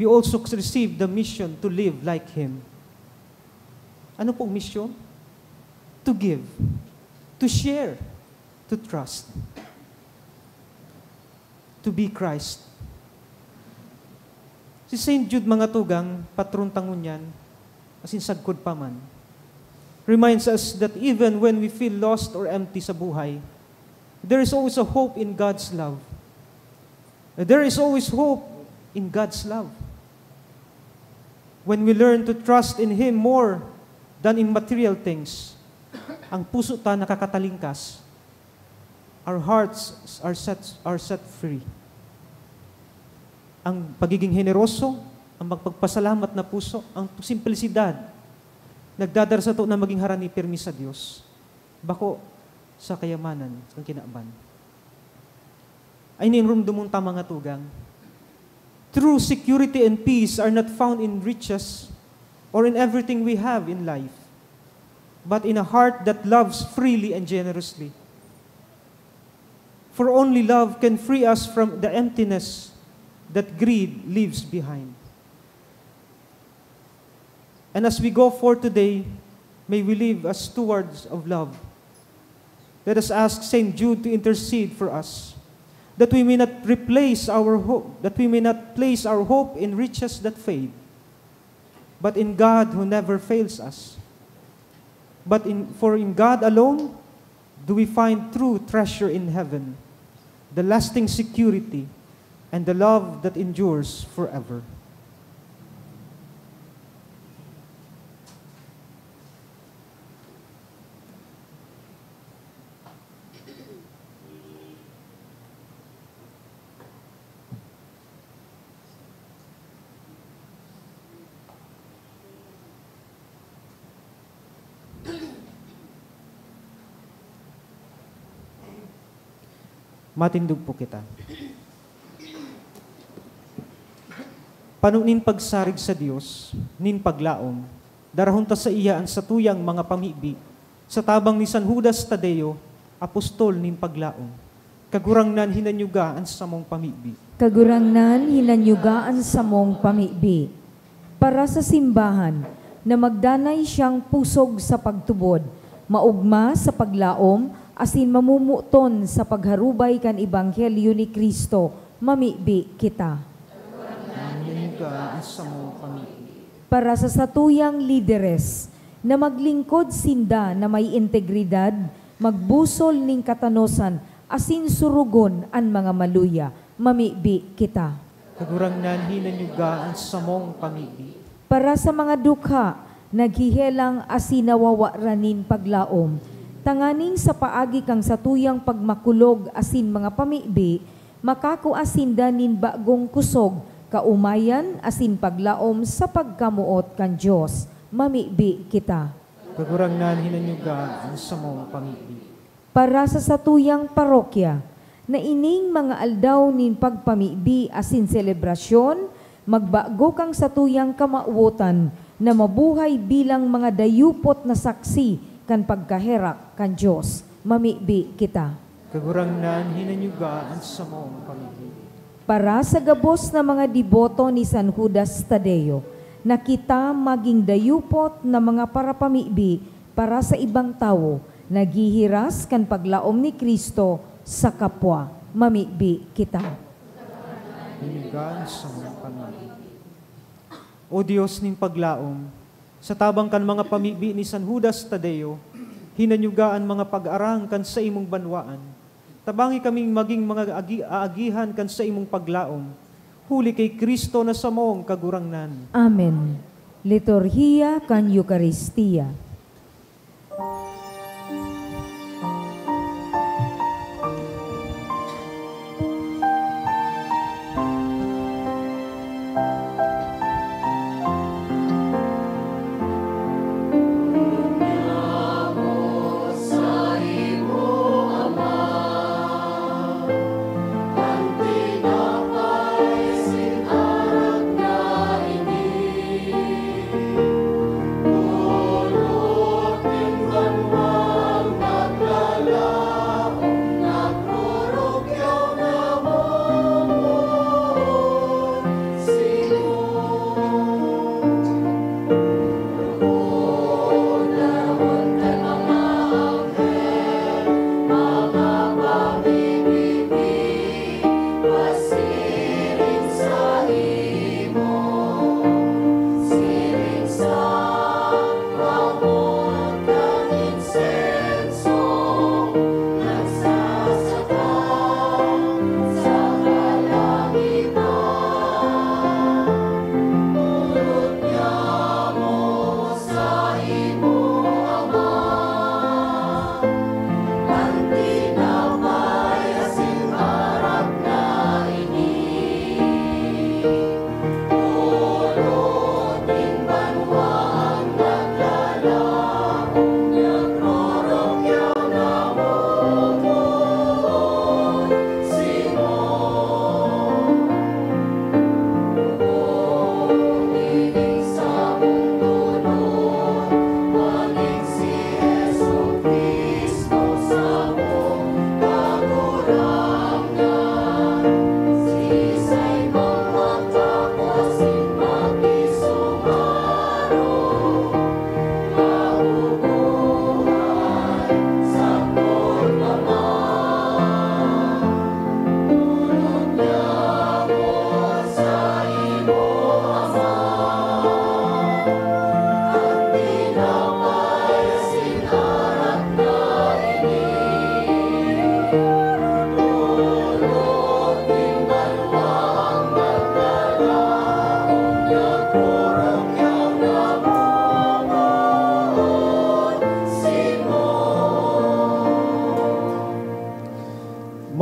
we also receive the mission to live like Him. Ano pong mission? To give, to share, to trust, to be Christ. Si Saint Jude, mga tugang, patron ta ngunyan, asin sagkod pa man, reminds us that even when we feel lost or empty sa buhay, there is always a hope in God's love. There is always hope in God's love. When we learn to trust in Him more than in material things, ang puso ta nakakatalingkas. Our hearts are set, are set free. Ang pagiging heneroso, ang magpagpasalamat na puso, ang simplisidad, nagdadara sato na maging harani pirmi sa Dios. Bako, sa kayamanan kan kinaban. Ay ninrumdumon ta, mga tugang. True security and peace are not found in riches or in everything we have in life, but in a heart that loves freely and generously. For only love can free us from the emptiness that greed leaves behind. And as we go forth today, may we live as stewards of love. Let us ask Saint Jude to intercede for us, that we may not replace our hope, that we may not place our hope in riches that fade, but in God who never fails us. But in, for in God alone do we find true treasure in heaven, the lasting security, and the love that endures forever. Matindog po kita. Pano nin pagsarig sa Dios nin paglaom, darahon ta saiya an satuyang mga pamibi, sa tabang ni San Judas Tadeo, apostol nin paglaom. Kagurangnan, hinanyuga an samong pamibi. Kagurangnan, hinanyuga an samong pamibi. Para sa simbahan, na magdanay siyang pusog sa pagtubod, maogma sa paglaom, asin mamomoton sa pagharubay kan ebanghelyo ni Cristo, mamibi kita. Hinanyuga an samong pamibi. Para sa satuyang lideres, na maglingkod sinda na may integridad, magbusol nin katanosan, asin surugon an mga maluya, mamibi kita. Kagurangnan, hinanyuga an samong pamibi. Para sa mga dukha, naghihelang asin nawawaran nin paglaom, tanganing sa paagi kan satuyang pagmakulog asin mga pamibi, makakua sinda nin bagong kusog, kaomayan asin paglaom sa pagkamoot kan Dios, mamibi kita. Kagurangnan, hinanyuga an samong pamibi. Para sa satuyang parokya, na ining mga aldaw nin pagpamibi asin selebrasyon, magbago kan satuyang kamawotan na mabuhay bilang mga dayupot na saksi kan pagkaherak kan Dios. Mamibi kita. Kagurangnan, hinanyuga an samong pamibi. Para sa gabos na mga deboto ni San Judas Tadeo, na kita magin dayupot na mga parapamibi para sa ibang tawo, naghihiras kan paglaom ni Cristo sa kapwa. Mamibi kita. Hinanyuga an samong pamibi. O Dios nin paglaom, sa tabang kan mga pamibi ni San Judas Tadeo, hinanyuga an mga pag-arang kan saimong banwaan. Tabangi kaming magin mga agi-, aagihan kan saimong paglaom, huli ki Cristo na samong Kagurangnan. Amen. Liturhiya kan Eukaristia.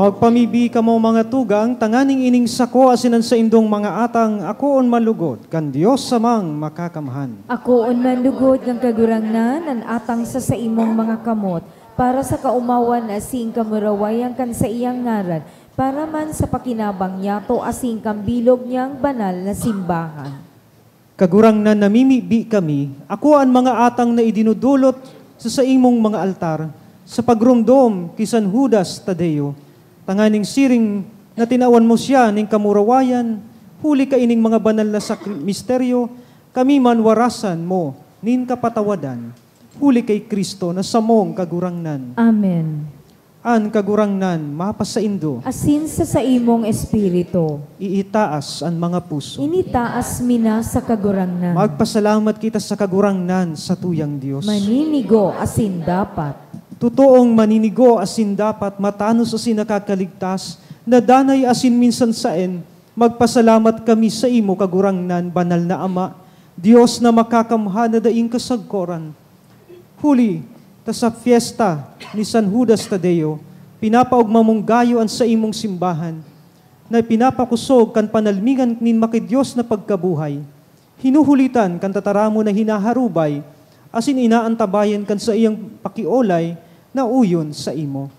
Magpamibi kamo, mga tugang, tanganing ining sako asin an saindong mga atang akoon man lugod kan Dios Amang Makakamhan. Akoon man lugod kan Kagurangnan an atang sa saimong mga kamot, para sa kaomawan asin kamurawayan kan saiyang ngaran, para man sa pakinabang niyato asin kan bilog niyang banal na simbahan. Kagurangnan, namimibi kami, akoa an mga atang na idinudulot sa saimong mga altar, sa pagromdom ki San Judas Tadeo, tanganing siring na tinawan mo siya nin kamurawayan, huli kaining mga banal na sakri-, misteryo, kami man warasan mo nin kapatawadan, huli ki Cristo na samong Kagurangnan. Amen. An Kagurangnan mapasaindo. Asin sa saimong espiritu. Iitaas an mga puso. Initaas mi na sa Kagurangnan. Magpasalamat kita sa Kagurangnan, satuyang Dios. Maninigo asin dapat. Totoong maninigo asin dapat, matanos asin nakakaligtas, na danay asin minsan saen, magpasalamat kami saimo, Kagurangnan, Banal na Ama, Dios na makakamhan na daing kasagkoran. Huli ta sa pyesta ni San Judas Tadeo, pinapaogma mong gayo an saimong simbahan, na pinapakosog kan panalmingan nin makidios na pagkabuhay, hinuhulitan kan tataramon na hinaharubay asin inaantabayan kan saiyang pakiolay na uyon saimo.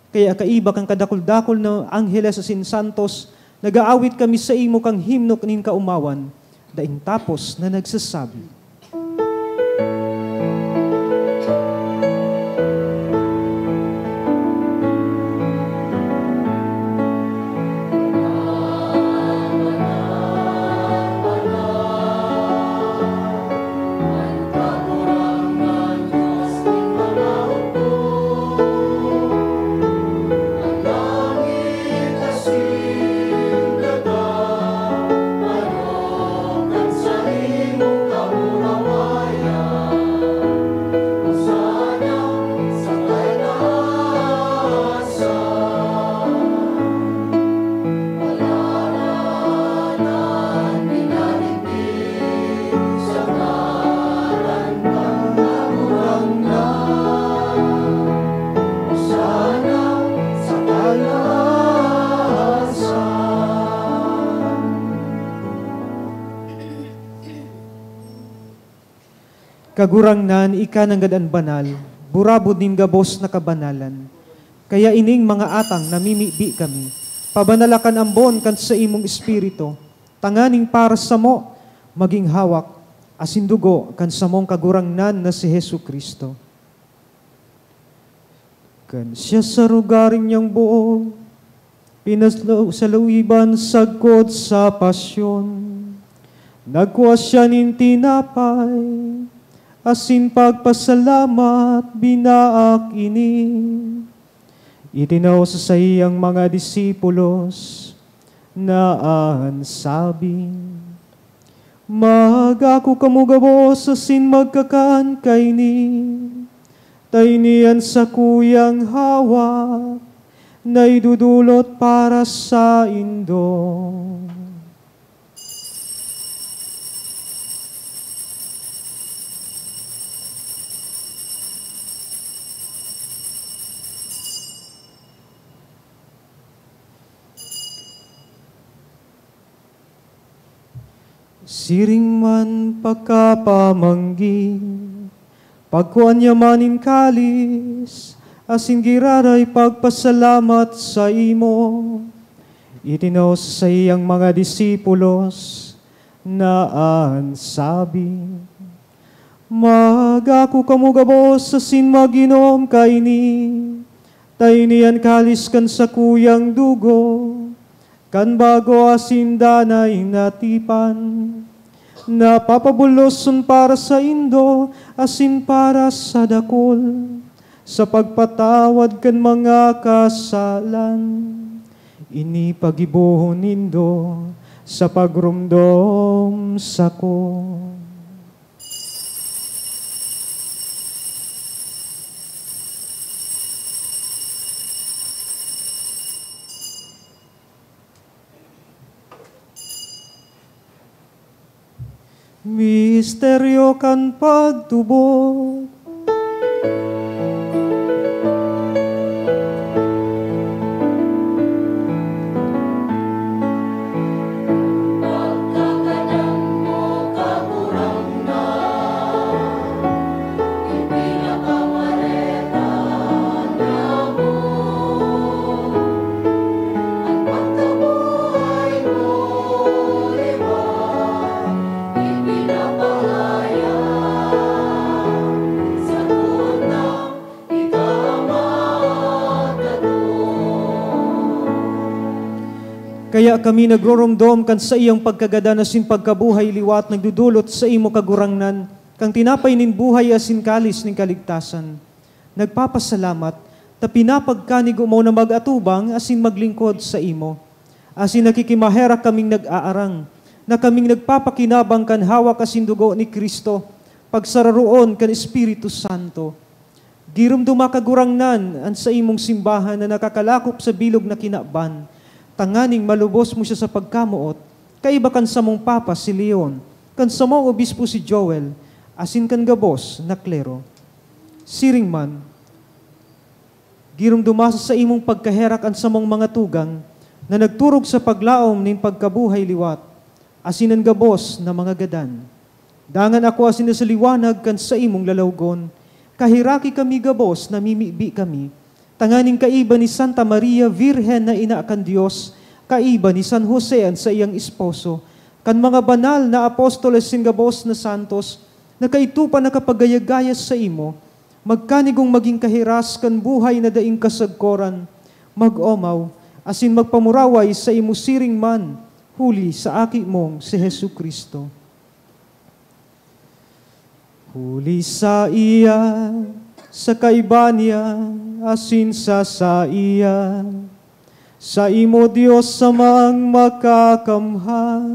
Kaya kaiba kan kadakul-dakul na angheles asin santos, nag-aawit kami saimo kan himno nin kaomawan, daing tapos na nagsasabi. Kagurangnan, ika nanggad an banal, burabod nin gabos na kabanalan. Kaya ining mga atang namimibi kami, pabanala kan ambon kan saimong Espiritu, tanganing para samo magin hawak asin dugo kan samong Kagurangnan na si Jesu-Cristo. Kan siya sa rogaring niyang buo, pinasalo-, saluiban sagkod sa pasyon, nagkua siya nin tinapay, asin pagpasalamat, binaak ini. Itinao sa saiyang mga disipulos na an sabi, "Mag-ako kamo gabos asin magkakan kaini, ta ini an sakuyang hawak na idudulot para saindo." Siring man pakapamanggi, pagkua niya man nin kalis, asin giraray pagpasalamat saimo, itinao sa saiyang mga disipulos, na an sabi, "Mag-ako kamo gabos asin mag-inom kaini, ta ini an kalis kan sakuyang dugo, kan bago asin danay na tipan, na papabuloson para saindo asin para sa dakul, sa pagpatawad kan mga kasalan. Ini paggibohon nindo sa pagromdom sako." Misteryo kan pagtubod. Kami nagroromdom kan saiyang pagkagadan asin pagkabuhay liwat nagdodolot sa imo, Kagurangnan, kan tinapay nin buhay asin kalis nin kaligtasan. Nagpapasalamat ta pinapagkanigomaw na mag-atubang asin maglingkod saimo. Asin nakikimaherak kaming nag-aarang na kaming nagpapakinabang kan hawak asin dugo ni Cristo, pagsararoon kan Espiritu Santo. Giromdoma, Kagurangnan, an saimong simbahan na nakakalakop sa bilog na kinaban, tanganing malubos mo siya sa pagkamoot, kaiba kan samong Papa si Leon, kan samong Obispo si Joel, asin kan gabos na klero. Siring man, giromdoma sa saimong pagkaherak an samong mga tugang na nagturog sa paglaom nin pagkabuhay liwat, asin an gabos na mga gadan. Dangan ako asin sa liwanag kan saimong lalawgon, kaheraki kami gabos, namimibi kami, tanganing kaiba ni Santa Maria Virgen na ina kan Dios, kaiba ni San Jose an saiyang esposo, kan mga banal na apostoles sin gabos na santos, na kaidto pa nakapagayagaya saimo, magkanigong magin kahiras kan buhay na daing kasagkoran, mag-omaw, asin magpamuraway saimo siring man, huli sa Aki mong si Jesu-Cristo. Huli saiya, sa kaiba niya, asin sa saiya, saimo, Dios Amang Makakamhan,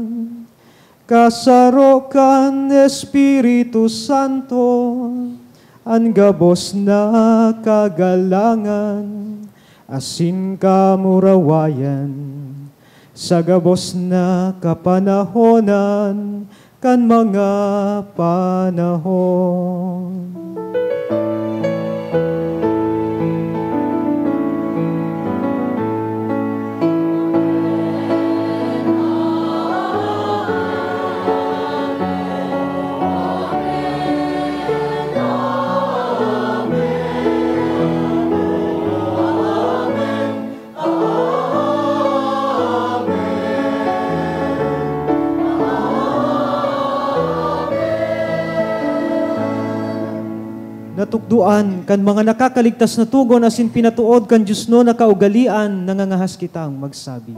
kasaro kan Espiritu Santo, an gabos na kagalangan asin kamurawayan, sa gabos na kapanahonan kan mga panahon. Natukdoan kan mga nakakaligtas na togon asin pinatood kan diosnon na kaugalean, nangangahas kitang magsabi.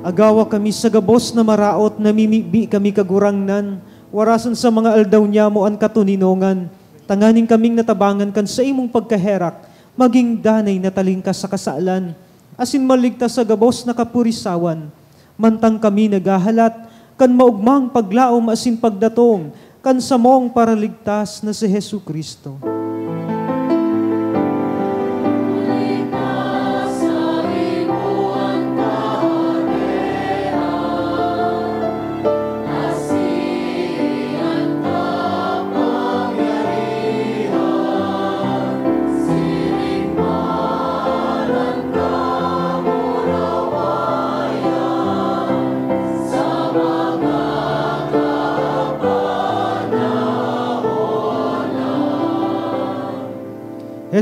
Agawa kami sa gabos na maraot, namimibi kami, Kagurangnan, warasan sa mga aldaw nyamo an katoninongan, tanganing kaming natabangan kan saimong pagkaherak, magin danay na talingkas sa kasalan, asin maligtas sa gabos na kapurisawan, mantang kami naghahalat kan maogmang paglaom asin pagdatong kan samong Paraligtas na si Jesu-Cristo.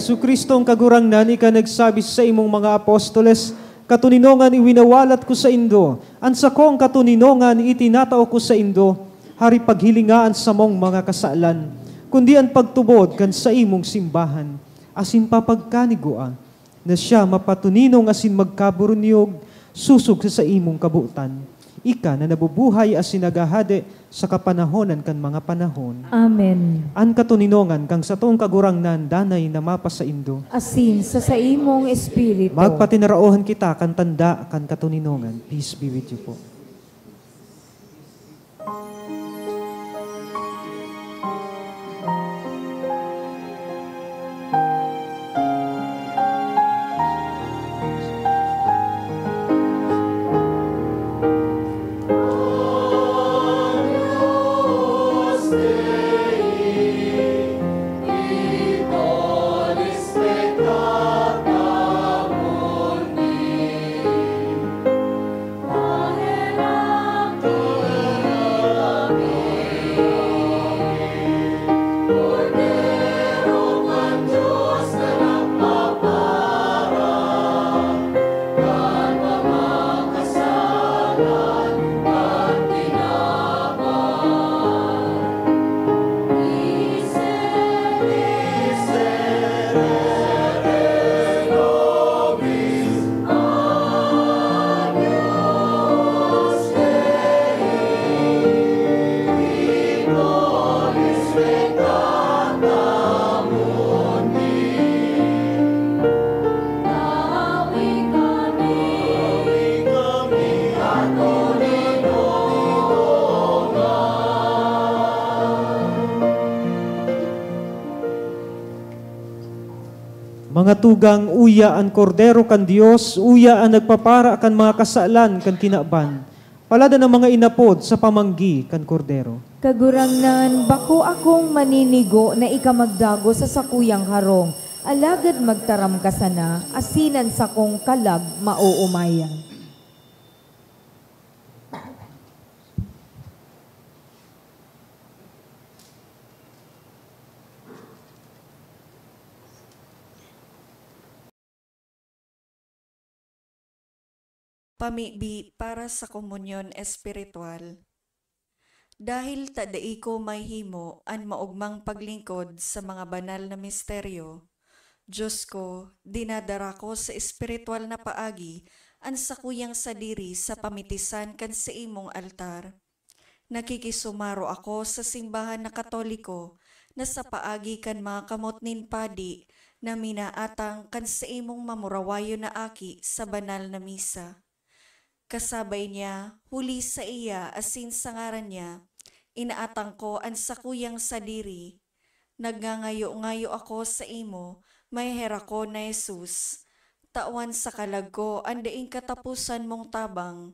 Jesu-Cristo, ang Kagurangnan, ika nagsabi sa imong mga apostoles, "Katoninongan iwinawalat ko saindo, an sakong katoninongan itinatao ko saindo, hari paghilinga an samong mga kasalan, kundi an pagtubod kan saimong simbahan, asin papagkanigua, na siya mapatoninong asin magkaburunyog sosog sa saimong kabotan. Ika na nabubuhay asin naghahade sa kapanahonan kan mga panahon." Amen. An katoninongan kan satong Kagurangnan danay na mapasaindo. Asin sa saimong espiritu. Magpatinaraohan kita kan tanda kan katoninongan. Peace be with you po. Mga tugang, uya an Kordero kan Dios, uya an nagpapara kan mga kasalan kan kinaban. Paladan an mga inapod sa pamanggi kan Kordero. Kagurangnan, bako akong maninigo na ika magdagos sa sakuyang harong, alagad magtaram ka sana, asin an sakong kalag maoomayan. Pamibi para sa komunyon espiritual. Dahil ta dai ko mahimo an maogmang paglingkod sa mga banal na misteryo, Diyos ko, dinadara ko sa espiritual na paagi an sakuyang sadiri sa pamitisan kan saimong altar. Nakikisumaro ako sa simbahan na Katoliko na sa paagi kan mga kamot nin padi na minaatang kan saimong mamurawayon na aki sa banal na misa. Kasabay niya, huli saiya asin sa ngaran niya, inaatang ko an sakuyang sadiri. Nagngangayo-ngayo ako saimo, maheherakon na Jesus. Tawan sa kalag ko an daing kataposan mong tabang.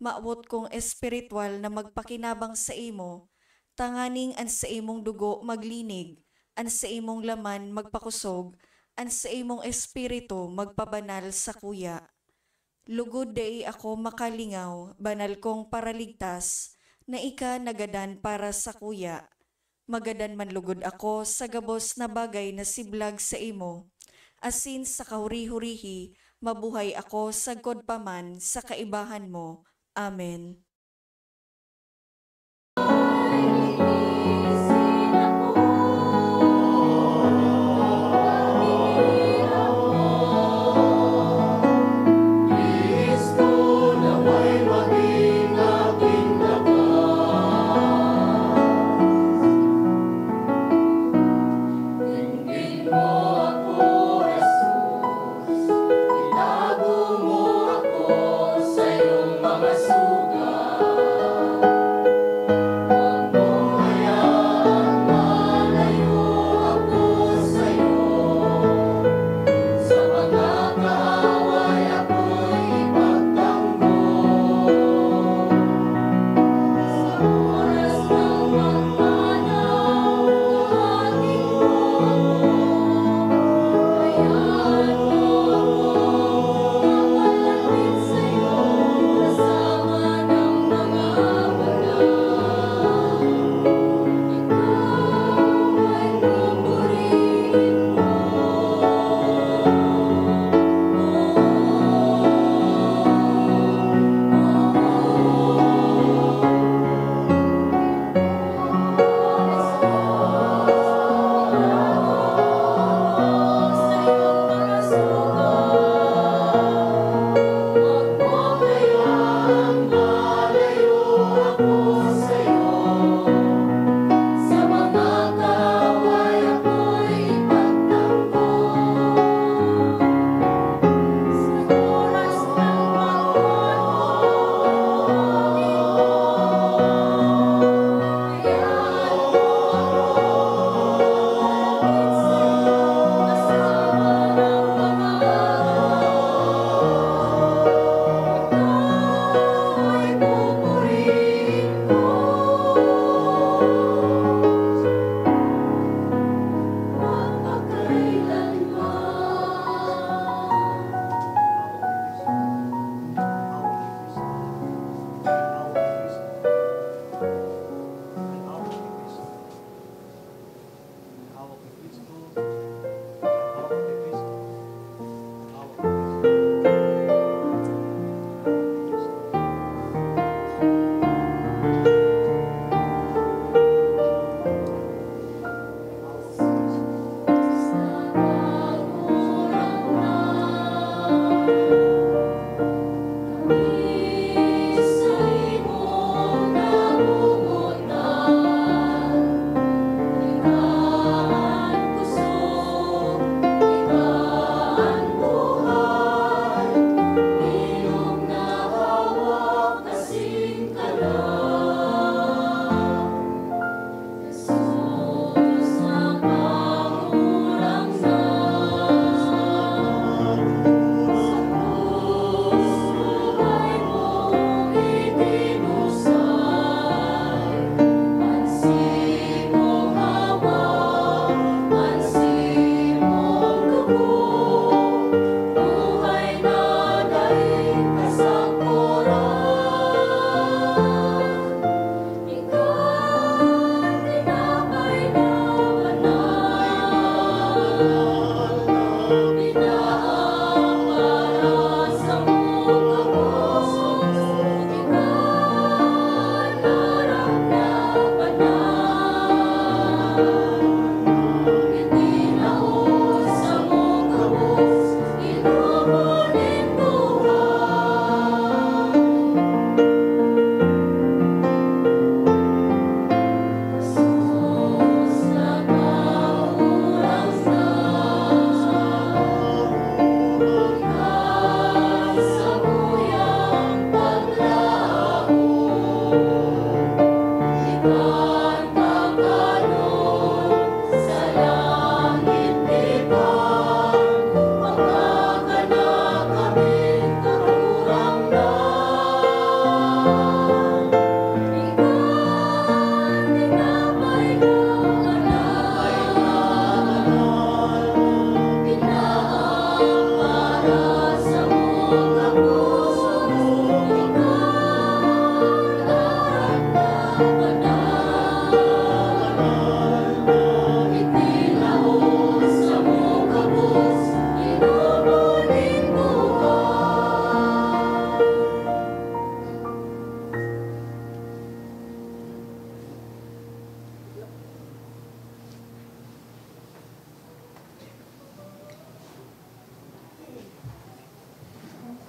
Mawot kong espiritual na magpakinabang saimo, tanganing an saimong dugo maglinig, an saimong laman magpakosog, an saimong espiritu magpabanal sakuya. Lugod dai ako makalingaw, banal kong Paraligtas, na ika nagadan para sakuya. Magadan man lugod ako sa gabos na bagay na siblag saimo, asin sa kahuri-hurihi mabuhay ako sagkod pa man sa kaibahan mo. Amen. Itago mo ako sa iyong mga sugat.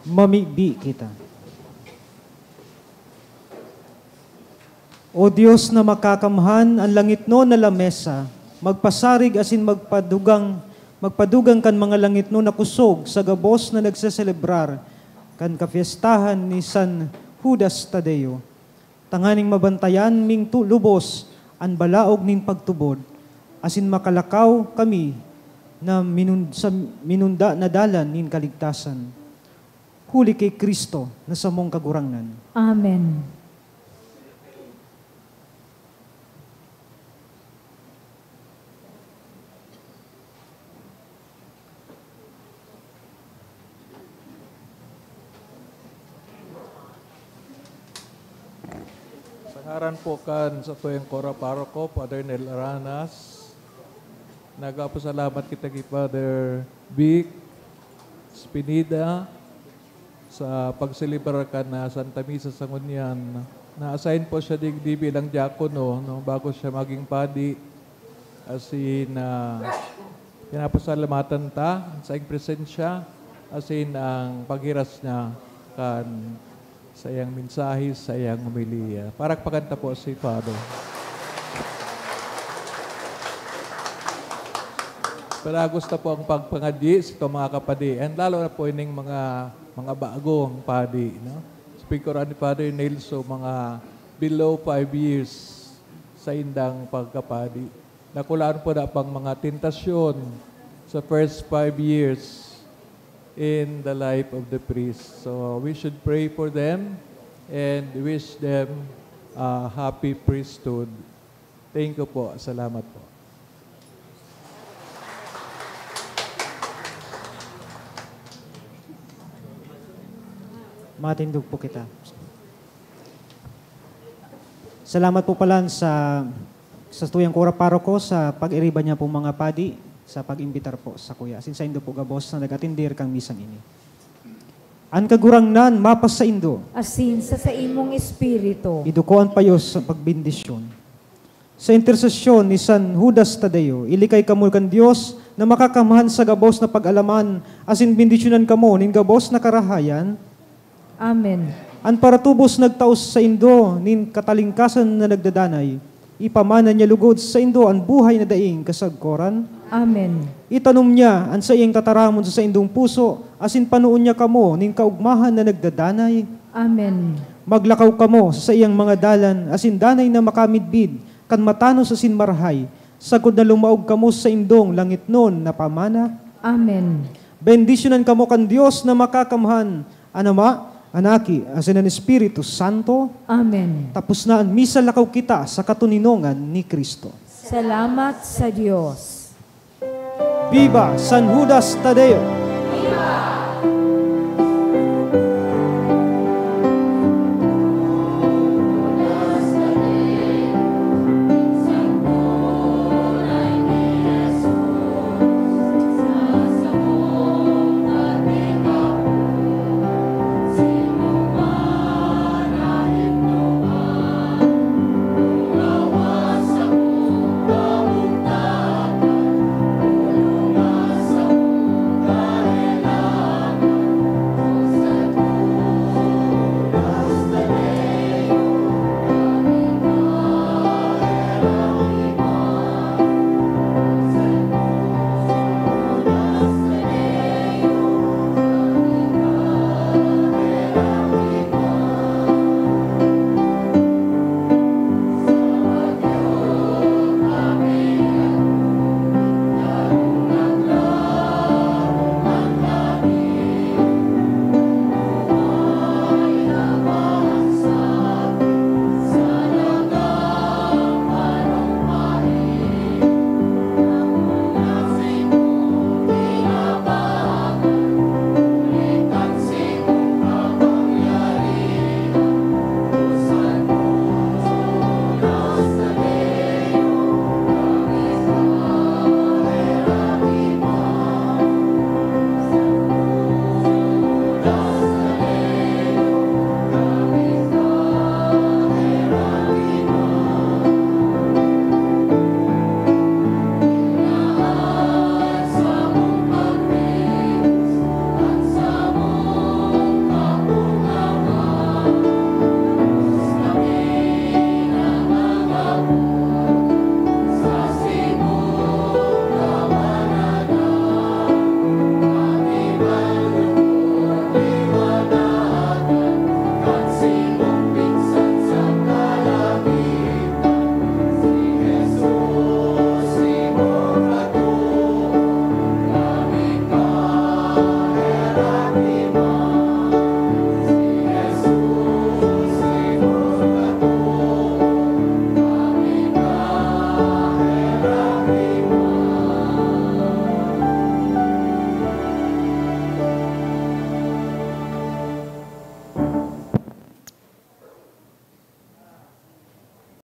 Mamibi kita. O Dios na makakamhan, an langitnon na lamesa, magpasarig asin magpadugang, magpadugang kan mga langitnon na kusog sa gabos na nagseselebrar kan kapyestahan ni San Judas Tadeo, tanganing mabantayan ming tu-, lubos an balaog nin pagtubod, asin makalakaw kami na minun-, sa minunda na dalan nin kaligtasan. Huli ki Cristo na samong Kagurangnan. Amen. Sa ngaran po kan satuyang Kora Paroko, Father Nel Aranas, nagpapasalamat kita ki Father Vic Spinida sa pagselebrar kan, ah, Santa Misa sa ngunyan. Na-assign po siya digdi bilang diakono, no, bago siya maging padi. Asin, ah, pinapasalamatan ta sa iyang presensya, asin ang paghiras niya kan sa iyang mensahe, sa iyang homilya. Parakpakan ta po si Father. Palagos ta po ang pagpangadyi sa itong mga kapadian, lalo na po ining mga, mga bagong padi, no? Speaker ni Father Nelson, mga below five years sa indang pagkapadi. Nakulaan po na pang mga tentasyon sa first five years in the life of the priest. So we should pray for them and wish them a happy priesthood. Thank you po. Salamat po. Matindog po kita. Salamat po pala sa, sa tuyang Kora Paroko sa pag-iriba niya pong mga padi sa pag-imbitar po sa kuya. Asin saindo po gabos na nag-atindir kang misang ini. An Kagurangnan mapasaindo. Asin sa saimong espiritu. Iduko an payo sa pagbendisyon. Sa intersesyon ni San Judas Tadeo, ilikay kamo kan Dios na makakamhan sa gabos na pag-alaman, asin bendisyonan kamo nin gabos na karahayan. Amen. An paratubos nagtao saindo nin katalingkasan na nagdadanay, ipamana niya lugod saindo an buhay na daing kasagkoran. Amen. Itanom niya an saiyang tataramon sa saindong puso, asin panoon niya kamo nin kaogmahan na nagdadanay. Amen. Maglakaw kamo sa saiyang mga dalan, asin danay na makamidbid kan matanos asin marahay, sagkod na lumaog kamo sa saindong langitnon na pamana. Amen. Bendisyonan kamo kan Dios na makakamhan, an Ama, an Aki, asin an Espiritu Santo. Amen. Tapos na an misa, lakaw kita sa katoninongan ni Cristo. Salamat sa Dios. Viva San Judas Tadeo!